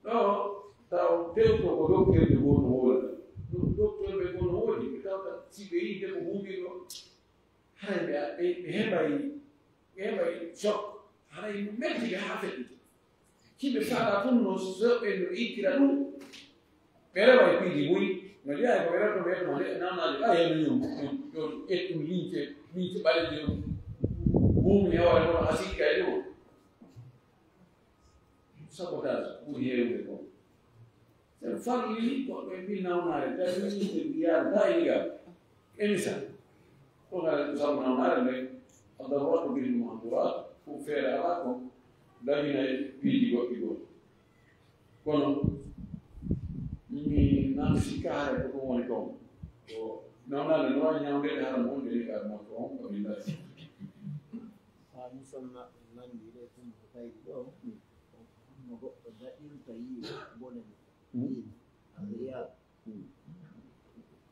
ɗo taw tewto ko doktorɓe goo no woodi. Ɗum doktorɓe goo no woodi, ɓe tawta si ɓe yiide ko huuɓirɗo, haray ɓe, ɓe, ɓe heɓay, ɓe heɓay choc. Haray no metti ɓe haa feƴƴita. Hiɓe faala tun no so ɓe no ittira ɗum. Ɓe rewa e piiji buy. No jeyaa ko ɓe rewto ɓe no le-, nawnaade, a, yano ñum, ñum, ñum, ƴettum liñce, liñce ɓaleeje ɗum. Buumi e hoore kono a sikka e ɗum. Sabotage ɓuri heewde ko. Sen farli ko ɓe mbi nawnaare, tawi yimɓe mbiyaa daa e ngal. E misal. Ko ngal sabu nawnaare nde, الضرورات تبيح المحظورات, ko feere alaa ko dañina e piiji goɗɗi goo. Kono, mi nana sikkaare ko ɗum woni toon. Ko nawnaare no waawi ñawndeede hara mo wonde ni ka mo toon ko min ndaari. Haa mi sonna nanndi ɗe tun ko tawdi ɗo, ko honno goɗɗo daɗirta yiide bone mum? Hmm. Yiide. Aɗa yiya. Hmm.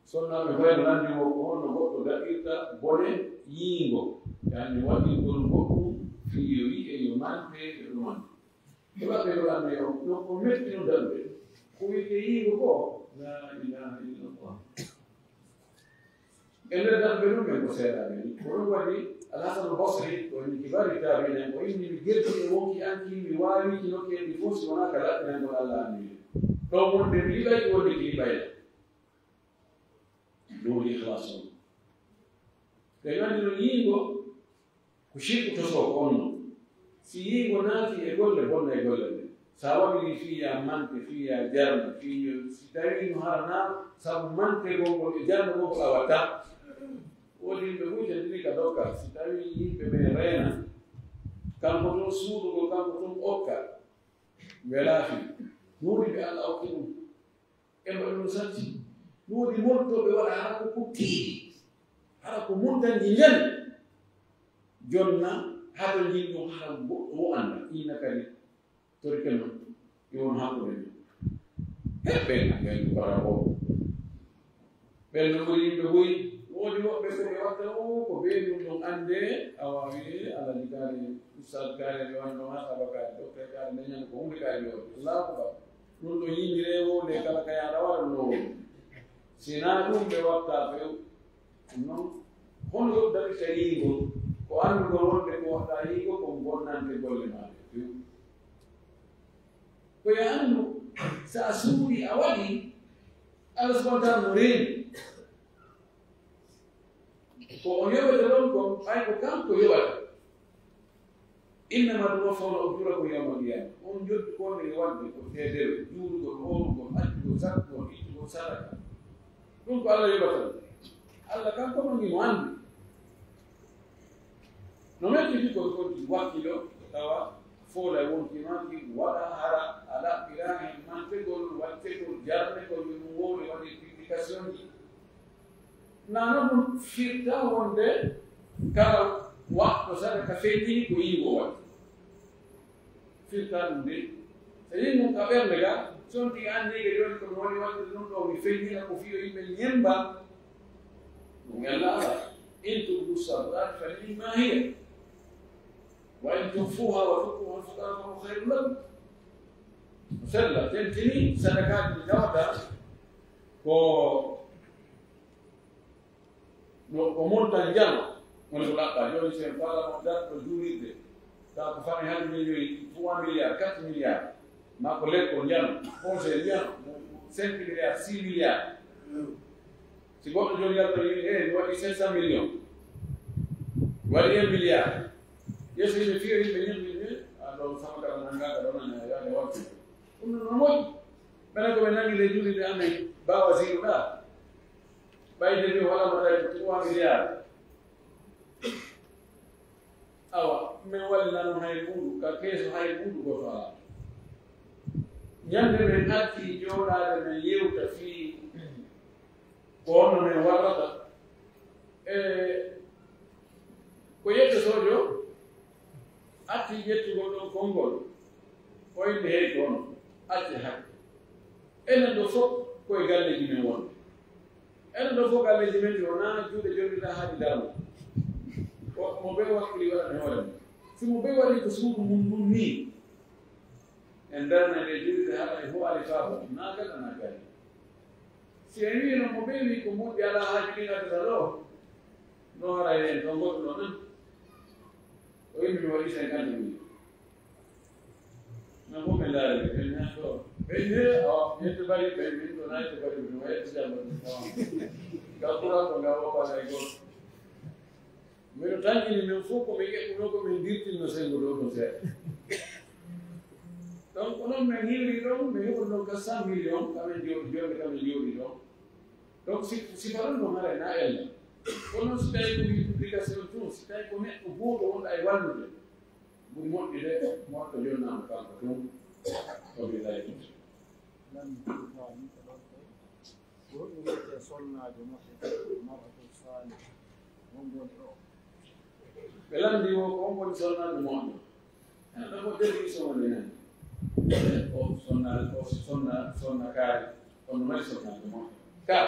Sonnaaɓe fayda nanndi mo ko honno goɗɗo daɗirta bone yiingo. Yani waɗirgol goɗɗum fii yo yi'e, yo mante, yo ɗumante. Heɓa ɓe waɗa yo, no ko metti no daɗude. Ko wi'etee yiingo ko? La ilaha illallah. E nder darɓe ɗum men ko seeɗaaɓe ni. Ko ɗum waɗi Al-Hasan Al-Basri, ko en kibaari taabi'in en, o inni mi gerti e wonki an ki mi waawi ki nokkee ɗi fof si wonaa ka laɓɓinangol Allah anniye. Ɗon wonde mi liɓay, wonde ki liɓay la. Ɗum woni ikhlas on. Ɓe nganndi no yiingo ko shirku tosoo ko on non. Si yiingo naati e golle, bonna e golle ɗen. Sa waɗiri fii ya mante, fii ya jarna, fii yo, si tawii no hara na sabu mante gongol e jarna gongol a watta. Woodi yimɓe buy jandiri ka dokka, si tawii yimɓe ɓe reena, kanko tun suuɗugol, kanko tun okka, welaa fii. Nuuri ɓe Allah okki ɗum. E mbaɗa ɗum santi. Ɗum woni moltooɓe waɗa hara ko ko tiiɗi. Hara ko muddanji njan. Jonna, hado njin ɗum hara goɗɗo o annda. Inna kadi, torike non, e won hakkunde men. Heɓɓe, ɓen ko para o. Ɓen no ɓuri yimɓe buy. Woodi woɓɓe ko ɓe watta o, ko ɓe ɗum ɗum annde, awa wi'e, Alhaji kaari, Ustaz kaari, ɓe wano ɗon, Asaba kaari, Doktor kaari, ɓe ñande ko huunde kaari ɓe waɗi. Allahu Akbar. Ɗum ɗo yimɓe rewo nde kala ka yaada waɗa no woni. Si naa ɗum ɓe watta few. Ɗum noon, hono goɗɗo daɗirta yiingol? Ko anndugol wonde ko waɗɗa yiingol ko bonnante golle maa ɗe few. Ko yo anndu, so a suuɗii a waɗii, Allah subhanahu wa taala no reeni. Ko o yowete ɗon kon, ɓay ko kanko yowata. Innama tuwaffawna ujurakum yawmal qiyama. On joddi ko nde waɗde ko feedere, juulugol, hoorugol, accugol, sakkugol, ittugol sadaka. Ɗum ko Allah yoɓata ɗum. Allah kanko no ngi mo anndi. No mettiti ko foti wakkilo tawa foola wonti maaki waɗa hara a ɗaɓɓira heen mantegol, wattegol, jarnegol, yo ɗum wowle waɗi publication ji. Nano ɗum firta wonde kala waɗɗo sadaka feññini ko yiwo waɗi. Firta ɗum de. So yii mum ka ɓernde ga, so on tigi anndi ga jooni ko mi woni waɗde ɗum ɗo, mi feññina ko fiyo yimɓe ñemba. Ɗum yalla ala. In tubdu sadaqat fa ni'ma hiya. Wa in tukhfuha wa tu'tuha al-fuqara fa huwa khayrun lakum. Sella, tentini sadakaaji ɗi tawata ko no, ko montan jano, woni ko ɗaɓɓa. Jooni, si en faala mo darɗo juulirde, tawa ko fami hannde min joyi trois milliards, quatre milliards, ma ko lekkol njano, projet njano, cinq milliards, six milliards. Si goɗɗo jooni yalta wi'i, "Eh, mi waɗi cinq cent millions." Waɗi un milliard. Yeeso yimɓe fiyo yimɓe ñamminɓe, a ɗon sama kala nannga ka ɗon nana yaade waɗde. Ɗum no moƴƴi. Ɓena ko ɓe nangi le juulirde amen baawa siiruɗa. Ɓayde mi wala mo tawi trois milliard. Awa, min wallinano hay ɓuuɗu, ka keeso hay ɓuuɗu goto ala. Ñande min arti jooɗaade min yewta fii ko honno min warrata. E ko yetto sojo arti ƴettugol ɗon konngol, o inni hey kono acce hakke. Enen ɗo fof koye galleeji men wonde. Enen ɗo fof galleeji men ɗi wonaa juuɗe jonndiɗaa haa ɗi daroo. Ko mo ɓe wakkili waɗani hoore mum. Si mo ɓe waɗi ko suudu mum ndun nii, en darna nde juulde haɗa e huwaali faabo, naa gaɗa naa gaɗi. Si en wii noon mo ɓe wii ko moƴƴi alaa haaju ɗin addata ɗo, no hara heen ɗo goɗɗo ɗo nan. O inni mi waɗi cinquante mille. Min fof min ndaari ɓe, ɓen ñaatoo. Ɓen ne, awa, yetto bari ɓe, min ɗo nayi to bari, min yetto jamma. Awa. Ngal ɓura ko ngal woppaani hay gooto. Miɗo tanƴini min fof ko min eɓɓunoo ko min dirtinno senngo ɗo ɗum seeɗa. Donc, onon min hiwri ɗon, min heɓuno ɗon quatre cent millions, kamin jooɗi, jonde kamin jooɗi ɗon. Donc, si, si faran no mara na ella. Kono si tawi ko mi publication tun, si tawi ko neɗɗo gooto wonɗo ay wallude, ɓuri moƴƴude moɗɗo jonnaama kanko tun, o wi'ay tun. Nan ko faami ko ɗon ɗo. Ko ɗum wiyetee sonnaajo moƴƴo, mar'atu saalih. Won woni o. Ɓe lanndi o ko on woni sonnaajo moƴƴo. Ene ɗo ko définition woni nan. O sonna, o sonna, sonna kaari. Kono mari sonnaajo moƴƴo. Ka.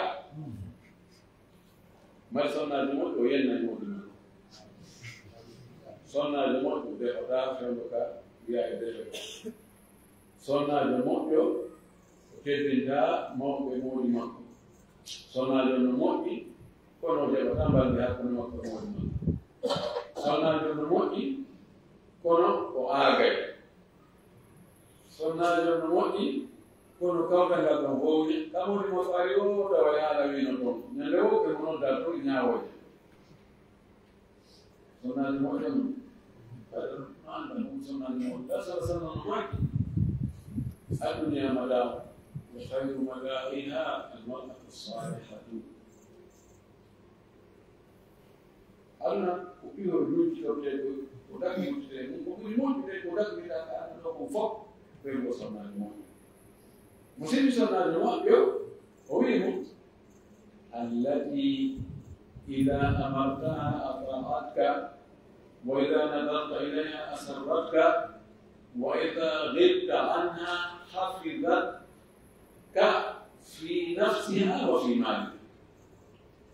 Mari sonnaajo moƴƴo, o yenna e moƴƴo makko. Sonnaajo moƴƴo, defataa fewndo ka, wiya e defetaa. Sonnaajo moƴƴo, o teddinta mawɓe moodi makko. Sonnaajo no moƴƴi, kono o jaɓataa mbalndi hakkunde makko e moodi makko. Sonnaajo no moƴƴi, kono o aagay. Sonnaajo no moƴƴi, kono kawtal ngal ɗon howni. Ka moodi makko ari o, tawa e haala wino toon. Ñande wo, ɓe mo nodda toon ñaawooje. Sonnaajo moƴƴo mum. Ɓayde ɗum no annda ɗum sonnaajo moƴƴo. Ɗa sala sala no maaki. Addunya madaa'u. Wa khayru madaa'iha al-mar'atu salihatu. Aduna ko piyo juuti ɗo te ko, ko daggi wutte mum. Ko ɓuri moƴƴude ko daggi wiɗa ka aduna ɗo ko fof. Ɓen ko sonnaajo moƴƴo. Mo sini sonnaajo moƴƴo, o wi'i mo, التي إذا أمرتها أطاعتك، وإذا نظرت إليها أسرتك، وإذا غبت عنها حفظتك في نفسها وفي مالك.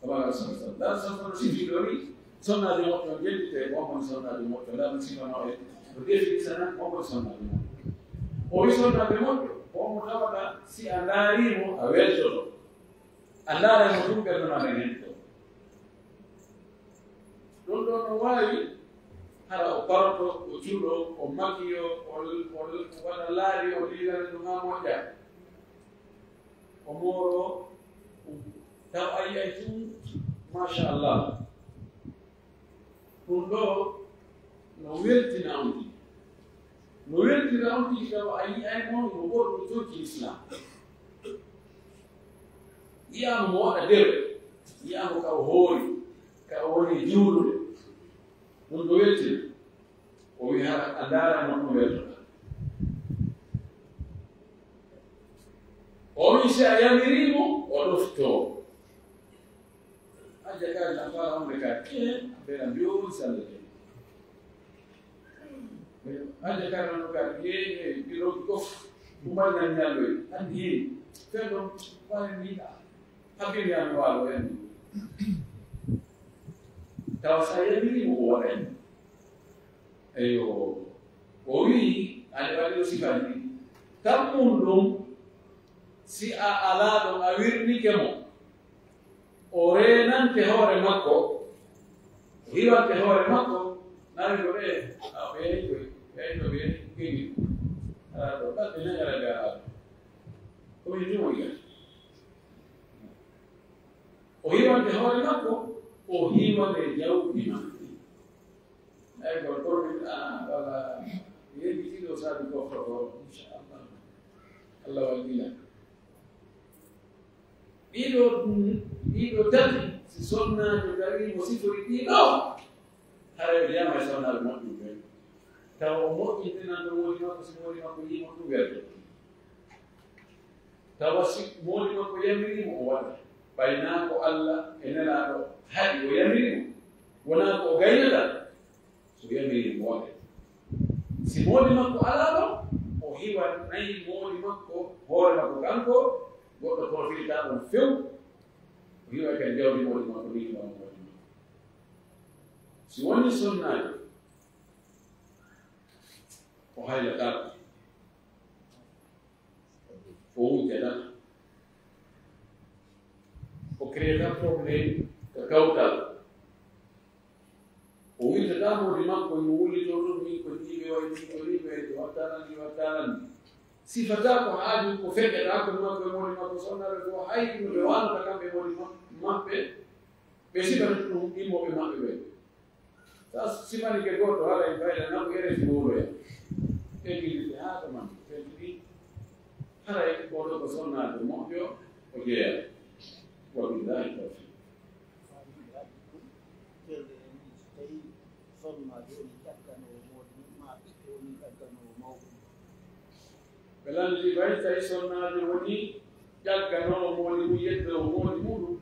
Kama Rasul sallallahu alaihi wasallam. Sonnaajo moƴƴo jentite, ko on woni sonnaajo moƴƴo. Ndaa ɗum sifano e ko defi sana, ko on woni sonnaajo moƴƴo. O wi sonnaajo moƴƴo, ko on mo tawata si a ndaari mo, a weltoto. A ndaara mo ɗum ɓernde ma nden hento. Ɗum ɗon no waawi hara o parto, o julo, o makiyo, o, o waɗa laari, o liilana ɗum haa moƴƴa. O mooro, taw a yi'ay tun, machallah. Ɗum ɗo no weltina on tigi. No weltina on tigi tawa a yi'ay mo no ɓorni conci Islam. Yi'aama mo waɗa dewe, yi'aama ka o hoori, ka o woni juulude. Ɗum no weltina. O wi hara a ndaara mo ɗum weltoɗa. O wi si a yamirii mo, o ɗoftoo. Hajja kaari na fala wonde kaari, ee, a ɓeera mbiyoon sallete. Hajja kaari na no kaari, ee, ee, ɗi rokki kof, ɗum mari nan ñalloy, anndi hee, fen ɗon, fala mbiɗa, hakkil yaa mi waalo en. Tawa sa yamirii mo, o waɗay. Eyo, o wi'i, aɗa waɗi o sifani ɗi. Tammun ɗum, si a alaa ɗo a wirnike mo, o reenante hoore makko, o hiwante hoore makko, nani ko ɓe, a ɓe, ɓe, ɓe, ɓe, ɓe, ala ɗo, ɓe nani ala ɓe ala ɗo. Ko mi ɗum o yi'ata. O hiwante hoore makko, o hiwante jawdi makko. Allah wallina. Ɗiɗo, ɗiɗo tati, si sonnaajo tawi mo sifori ɗiɗo, haray o jeyaama e sonnaaɓe moƴƴuɓe ɓen. Tawa o moƴƴintinan ɗo moodi makko, si moodi makko yii mo ɗum welto. Tawa si moodi makko yamiri mo, o waɗa. Ɓay naa ko Allah e Nelaaɗo haɗi o yamiri mo, wonaa ko o gaynata, so yamiri mo waɗa. Si moodi makko alaa ɗon, o hiwa nayi moodi makko, hoore makko kanko, goɗɗo profita ɗon few, o hiwa kadi jawdi moodi makko, ni hiwa moodi makko. Si woni sonnaajo, o haylataako, o wujjata, o créata problème ka kawtal. O wirtata moodi makko, yo wullito ɗum, min ko nii ɓe wayi, min ko nii ɓe wayi, mi wattanan, mi wattanan. Sifata ko haaju, ko feƴƴata ko makko e moodi makko, sonnaaɓe ko hay no ɓe waanata kamɓe moodi ma-, maɓɓe, ɓe sifata ɗum immooɓe maɓɓe ɓe. Sa sifanike gooto, haray en fayda naɓu ere si wowloya. Ɓe gilliti haa to man, ɓe gilliti. Haray oɗo ko sonnaajo moƴƴo, o jeyaa. Wa billahi tawfiq. Ɓe lannditi ɓay tawi sonnaajo woni ƴagganoowo moodi mum, yeddoowo moodi muɗum,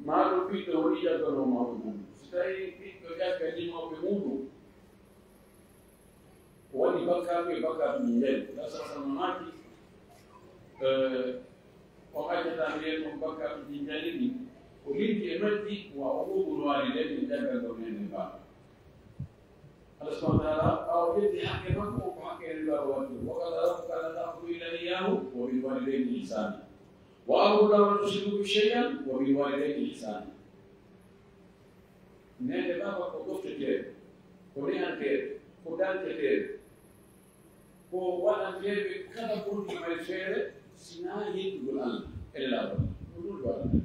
maa ɗum ɓiɗɗo woni ƴagganoowo mawɓe muɗum. Si tawi ɓiɗɗo ƴagganii mawɓe muɗum, o waɗi bakkaatu e bakkaatu ɗi njani. Ngal sasano maaki, eh, on accata mbiyen on bakkaatu ɗi njani ɗi. O linti e majji, wa uquuqul waalidayni, ƴaggal ɗo nene baa. Allah subhanahu wa ta'ala, ɓaawo ƴetti haqqe makko, ko haqqe en baa waɗde. Wa qada rabbuka alla ta'budu illa iyyahu wa bil waalidayni ihsana. Wa abudu la tushriku bi shay'an wa bil waalidayni ihsana. Neene baaba ko ɗofteteeɗo, ko nehanteeɗo, ko danteteeɗo, ko waɗanteeɓe kala bonɗi may feere, sinaa yettugol Allah e Nelaaɗo. Ko ɗum waɗata.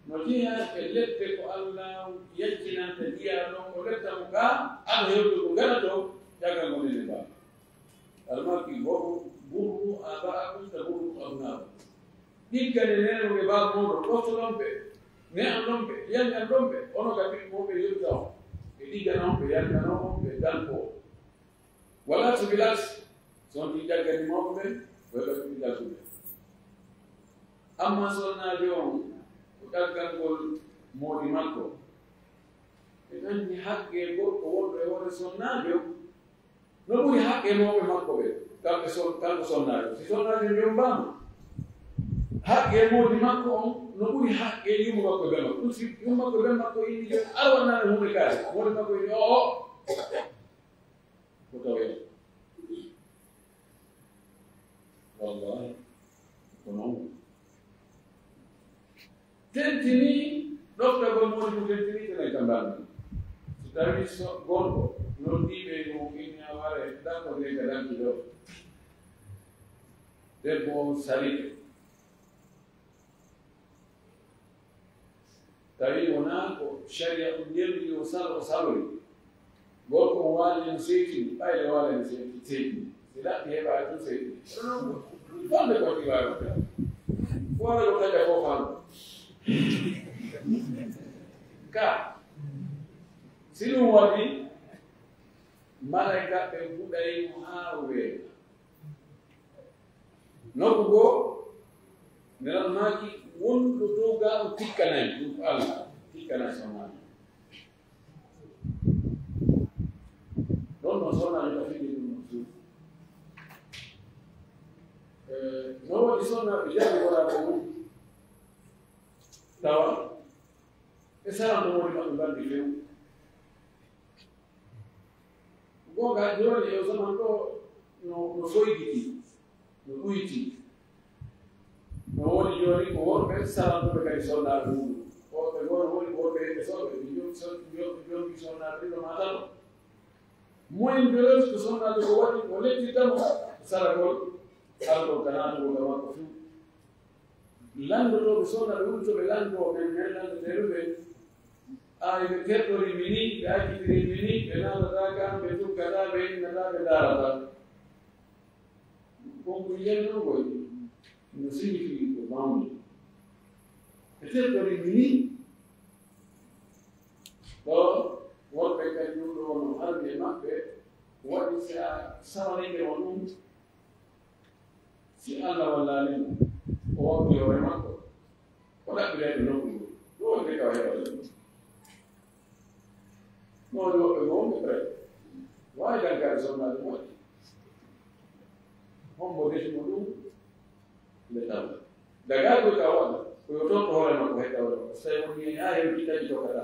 No jeyaa e lepte ko Allah yajjinanta jiyaaɗo, ko letta mo ka, ado hewde ko gana to, ƴagal mo neene baaba. Almaki, "Burru, burru aba'akum taburrukum abna'akum." Ɗiggane neene e baaba mooɗon, ɗoftoɗon ɓe, ne'anon ɓe, yannganon ɓe, onon kadi ɓiɓɓe mooɗon ɓe yetta on. Ɓe ɗiggana on, ɓe yanngana on, ɓe danko on. Wala to bilas, so on ɗi ƴaggani mawɓe ɓen, ko heɓa ɗum ƴaggude. Amma sonnaajo on, ko ƴaggangol moodi makko. En anndi haqqe gorko wonɗo e hoore sonnaajo, no ɓuri haqqe mawɓe makko ɓe, kamɓe son-, kanko sonnaajo. Si sonnaajo jombaama, haqqe moodi makko on no ɓuri haqqe yumma makko e ben makko. Ɗum si yumma makko e ben makko inni ɓe, "Ar wannaa ɓe huunde kaari." Moodi makko inni, "Oo, oo." Ko tawee. Wallahi, ko non. Tentini, ɗoftagol moodi mo tentini, tena ka mbaɗmi. So tawi so gorko noddii ɓe, mo inni a ware, dakko nde ka danki ɗo. Debbo on sarike. Tawi wonaa ko sharia on neldi o salo, o saloyi. Gorko o waali no seytini, ɓayde waali no seytini, seytini. Si laɓɓi heɓaade tun seytini. Kono non, wonde ko ɗi waawi waɗde. Wonde ko taƴa fof hannde. Ka, si ɗum waɗi, malaika ɓe huɗay mo haa o weeɓa. Nokku goo, Nelaaɗo maaki, wonɗo dow gaa o tikkanay, ɗum ko Allah, tikkanay sonnaajo. Ɗon ɗon sonnaajo ka fini ɗum ɗon suudu. Eh, no woodi sonnaaɓe jawi wala ko woni. Tawa, e saranto woni maɓɓe mbanndi few. Goonga, jooni e o zaman ɗo no, no soygiti, no ɗuyti. No woodi jooni ko worɓe sarantuɓe kadi sonnaaɓe muɗum. Worɓe goo no woodi ko worɓe heɓɓe sooɓe, ɓe jom-, so-, jom-, jombi sonnaaɓe ɗiɗo maa tato. Moyen de reus ko sonnaajo ko waɗi, o lettitta mo saragol, argol ka naatugol ka makko fuu. Lanndotooɓe sonnaaɓe woni to ɓe lanndoo, ɓen, ɓen lanndeteeɓe ɓen. Aa, ɓe tertori mi nii, ɓe accitiri mi nii, ɓe naatataa kam, ɓe tukkataa, ɓe innataa, ɓe ndaarataa. Ko ko yiyannoo koy no signifie ko mawni. E tertori mi ni ɗo wonɓe kadi ɗum ɗo no arde maɓɓe waɗi si a sawanike mo ɗum si Allah wallani mo o wawti hoore makko o ɗaɓɓirede nokku ɗo wonde kawa heɓata ɗum. Mawɗo woɓɓe ko wonɓe prêt waawi dankare sonnaade moƴƴi. Hombo defi mo ɗum nde tawa dagaa koy ka waɗa ko yo toon ko hoore makko hedda waɗa ko so tawi woni hen haa heewti taƴi tokkata.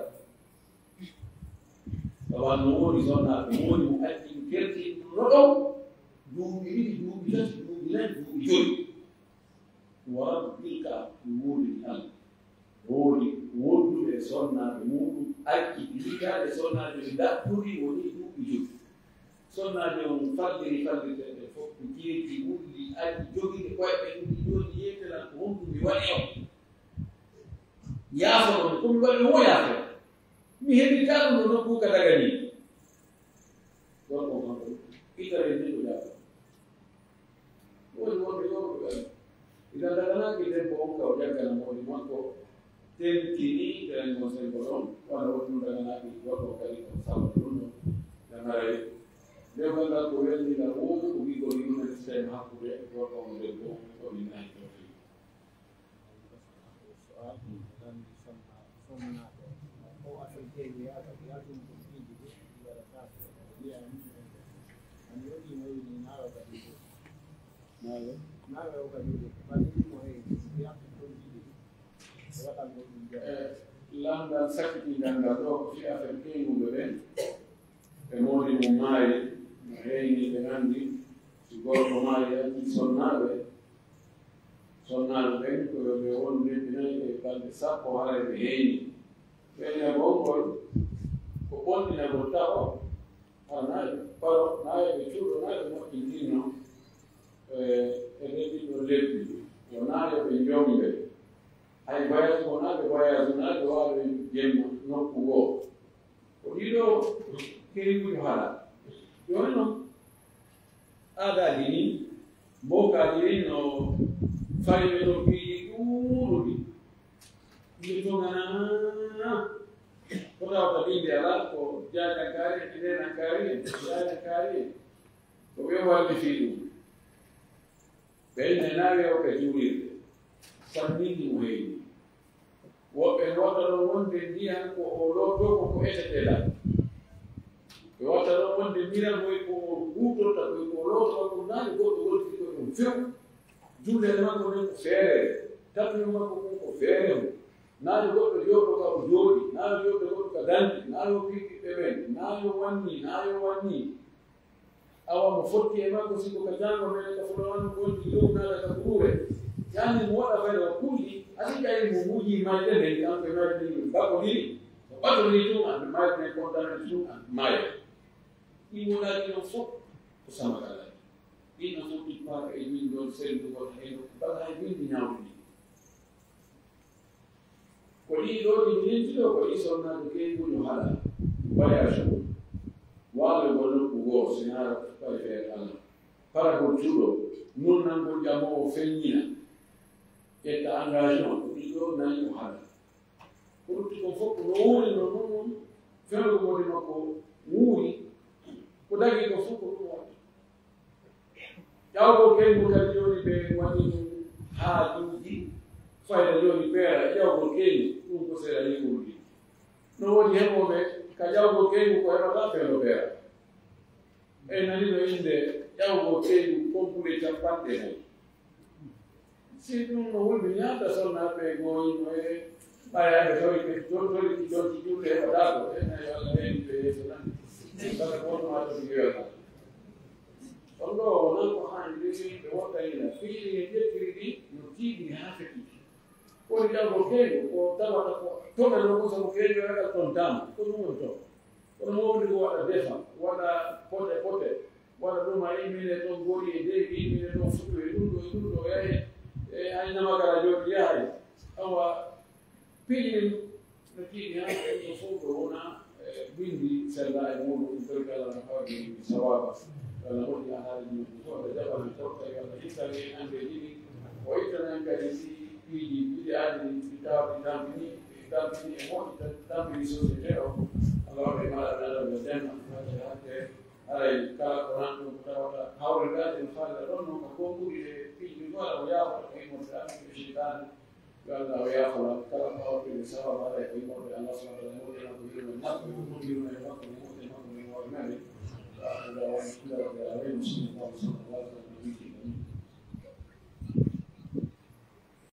Tawa no woni sonnaaɓe woni mo addi kerti no ɗow duuɓi ɗiɗi duuɓi tati duuɓi nayi duuɓi joyi. Wa rabbil ka mi wuuri ni Allah woodi wonduɓe sonnaaɓe muɗum acci liitaade sonnaaɓe ɓe daɗɗuri woni duuɓi joyi. Sonnaaɓe on falliri fallirte ɓe fof ko jeeji wulli aji jogiiɓe koye ɓe ɗum jooni yeetelan ko honɗum mi waɗi on. Yaafono mi ko mi waɗi on o yaafo mi heɓirta ɗum no nokku ka dagani. Gorko on hanko itare ni ko jaɓa. Woni wonde yo ko ɓen ina daganaaki debbo on ka o jaggana moodi makko tentini ɓen mo sembo ɗon wano woni ɗum daganaaki gorko kadi ko sabu ɗum ɗo daganaye. Nde ganndal ko welni ngal woodu ko wiggol yumna système hakkude gorko on debbo on ko ɗi nayi tofi. Lanndal sakkitingal ngal ɗo ko fii affaire ɓeynguɓe ɓen. E moodi mum maayi no heeyni ɓe nganndi si gorko maayi acci sonnaaɓe sonnaaɓe ɓen ko yo ɓe won lebbi nayi e balɗe sappo haray ɓe heeyni. Ɓeyna gongol ko bonɗinagol taho hara nayi paro nayi ɓe cuuɗo nayi ɓe moƴƴintinno e nder ɗiɗo lebbi wonaa yo ɓe njombe. Hay voyage wonaa ɓe voyage wonaa ɓe waalo jemma nokku goo. Ko ɗiɗo keygujo hara. Jooni noon aadaaji ni mbokaaji ni no fayɓe ɗo piiji ɗuuɗuɗi. Ɗi tongana ko tawata binde alaa ko jaajankaari e nenankaari e jaajankaari e ko ɓe wallifii ɗum. Ɓe nenaari o ka juulirde sammindi mo heewi. Woɓɓe no watta ɗon wonde ndiyan ko o lootoo ko ko etetee lan. Ɓe watta ɗon wonde ndiyan koy ko o huutorta koy ko o lootoo ɗum naani goɗɗo wonti ko ɗum few. Jullere makko nden ko feereere, tapiyo makko kon ko feere mum. Naani goɗɗo jooɗo ka o jooɗi, naani jooɗo goɗɗo ka danti, naani o piiɗiɓɓe ɓen, naani o wanni, naani o wanni. Awa mo fotti e makko siko ka jango men ka fotowano gonti dow nala ka ɓuure yani mo waɗa fayda o kulli asi kay mo muji mayde nden kanko e mayde nden ɗum bakko ndiri o ɓato ni tun an mayde nden kontane tun an mayo. Ɗi wonani non fof ko samakala ɗin non fof ɗi paaka e min ɗon sendu wota heno bala e bindi ñawɗi ɗi. Ko ɗii ɗoo ɗi mi limti ɗoo ko ɗii sonnaaɓe keewɗi no haɗa voyage o waalogol nokku goo si naara pari feere Allah paragol cuuɗo nonnangol ƴamoowo feññina ƴetta engagement ko ɗii ɗoo nayi o haɗa. Ko lutti kon fof ko no wuuri no ɗum ɗum fewndo woni makko wuuri ko dagi ko fof ko ɗum waɗi. Ƴawgol keyngu kadi jooni ɓe waɗi ɗum haajuuji fayda jooni peera e ƴawgol keyngu ɗum ko seeɗa yewrude. No woodi heɓooɓe ka ƴawgol keyngu ko heɓata feewndo peera. Ɓe nani no innde ƴawgol keyngu konkuɗe capanɗe nayi. Si ɗum no wulɓe ñaata sonnaaɓe gooyino e ɓayaaɓe toy ɓe tontoli ɗi tonti julde heɓataako ɓe nayi Allah ɓeydi ɓe yeeso nan. Kala gooto maa ɗum yoyata. On ɗo wonaa ko haani rewii ɓe wotta ina piiri e ƴettiri ɗi no tiiɗiri haa fetti. Woni janngo keeño ko tawata ko toɓe ɗo ko sabu keeño ragal toon daama ko ɗum woni toon. Kono mawni ko waɗa defa waɗa pote pote waɗa ɗum a immine toon gori e deebi immine toon fuɗɗo e ɗum ɗo e ɗum ɗo yaye e aynamagara jooɗi yahay awa piɗin no tiiɗi han ko fof ɗo wona bindi sella e muɗum ɗum koy kala no hawdi sawaba. Yo Allah moƴƴin haala ɗin fof, ɓe jaɓana tawta, yo Allah ittane en angeeji ɗin, o ittana en kadi si piiji bidi'aaji ɗin, ɗi tawa ɗi tampini, ɗi tampini e moƴƴi, tampini société o. Allah waɗa e maɗa ɓe Allah ɓe denna, fati hakke, haray kala ko nan ɗum ko tawata hawre ngaji no falla ɗon, non ko konngudi e piiji ɗin fof, Allah o yaafata ko immorde amin ko seytaane. Yo Allah o yaafana kala ko hawri e sabab haray ko immorde Allah subhanahu wa ta'ala, moƴƴana ko yurmen makko, ko yurmen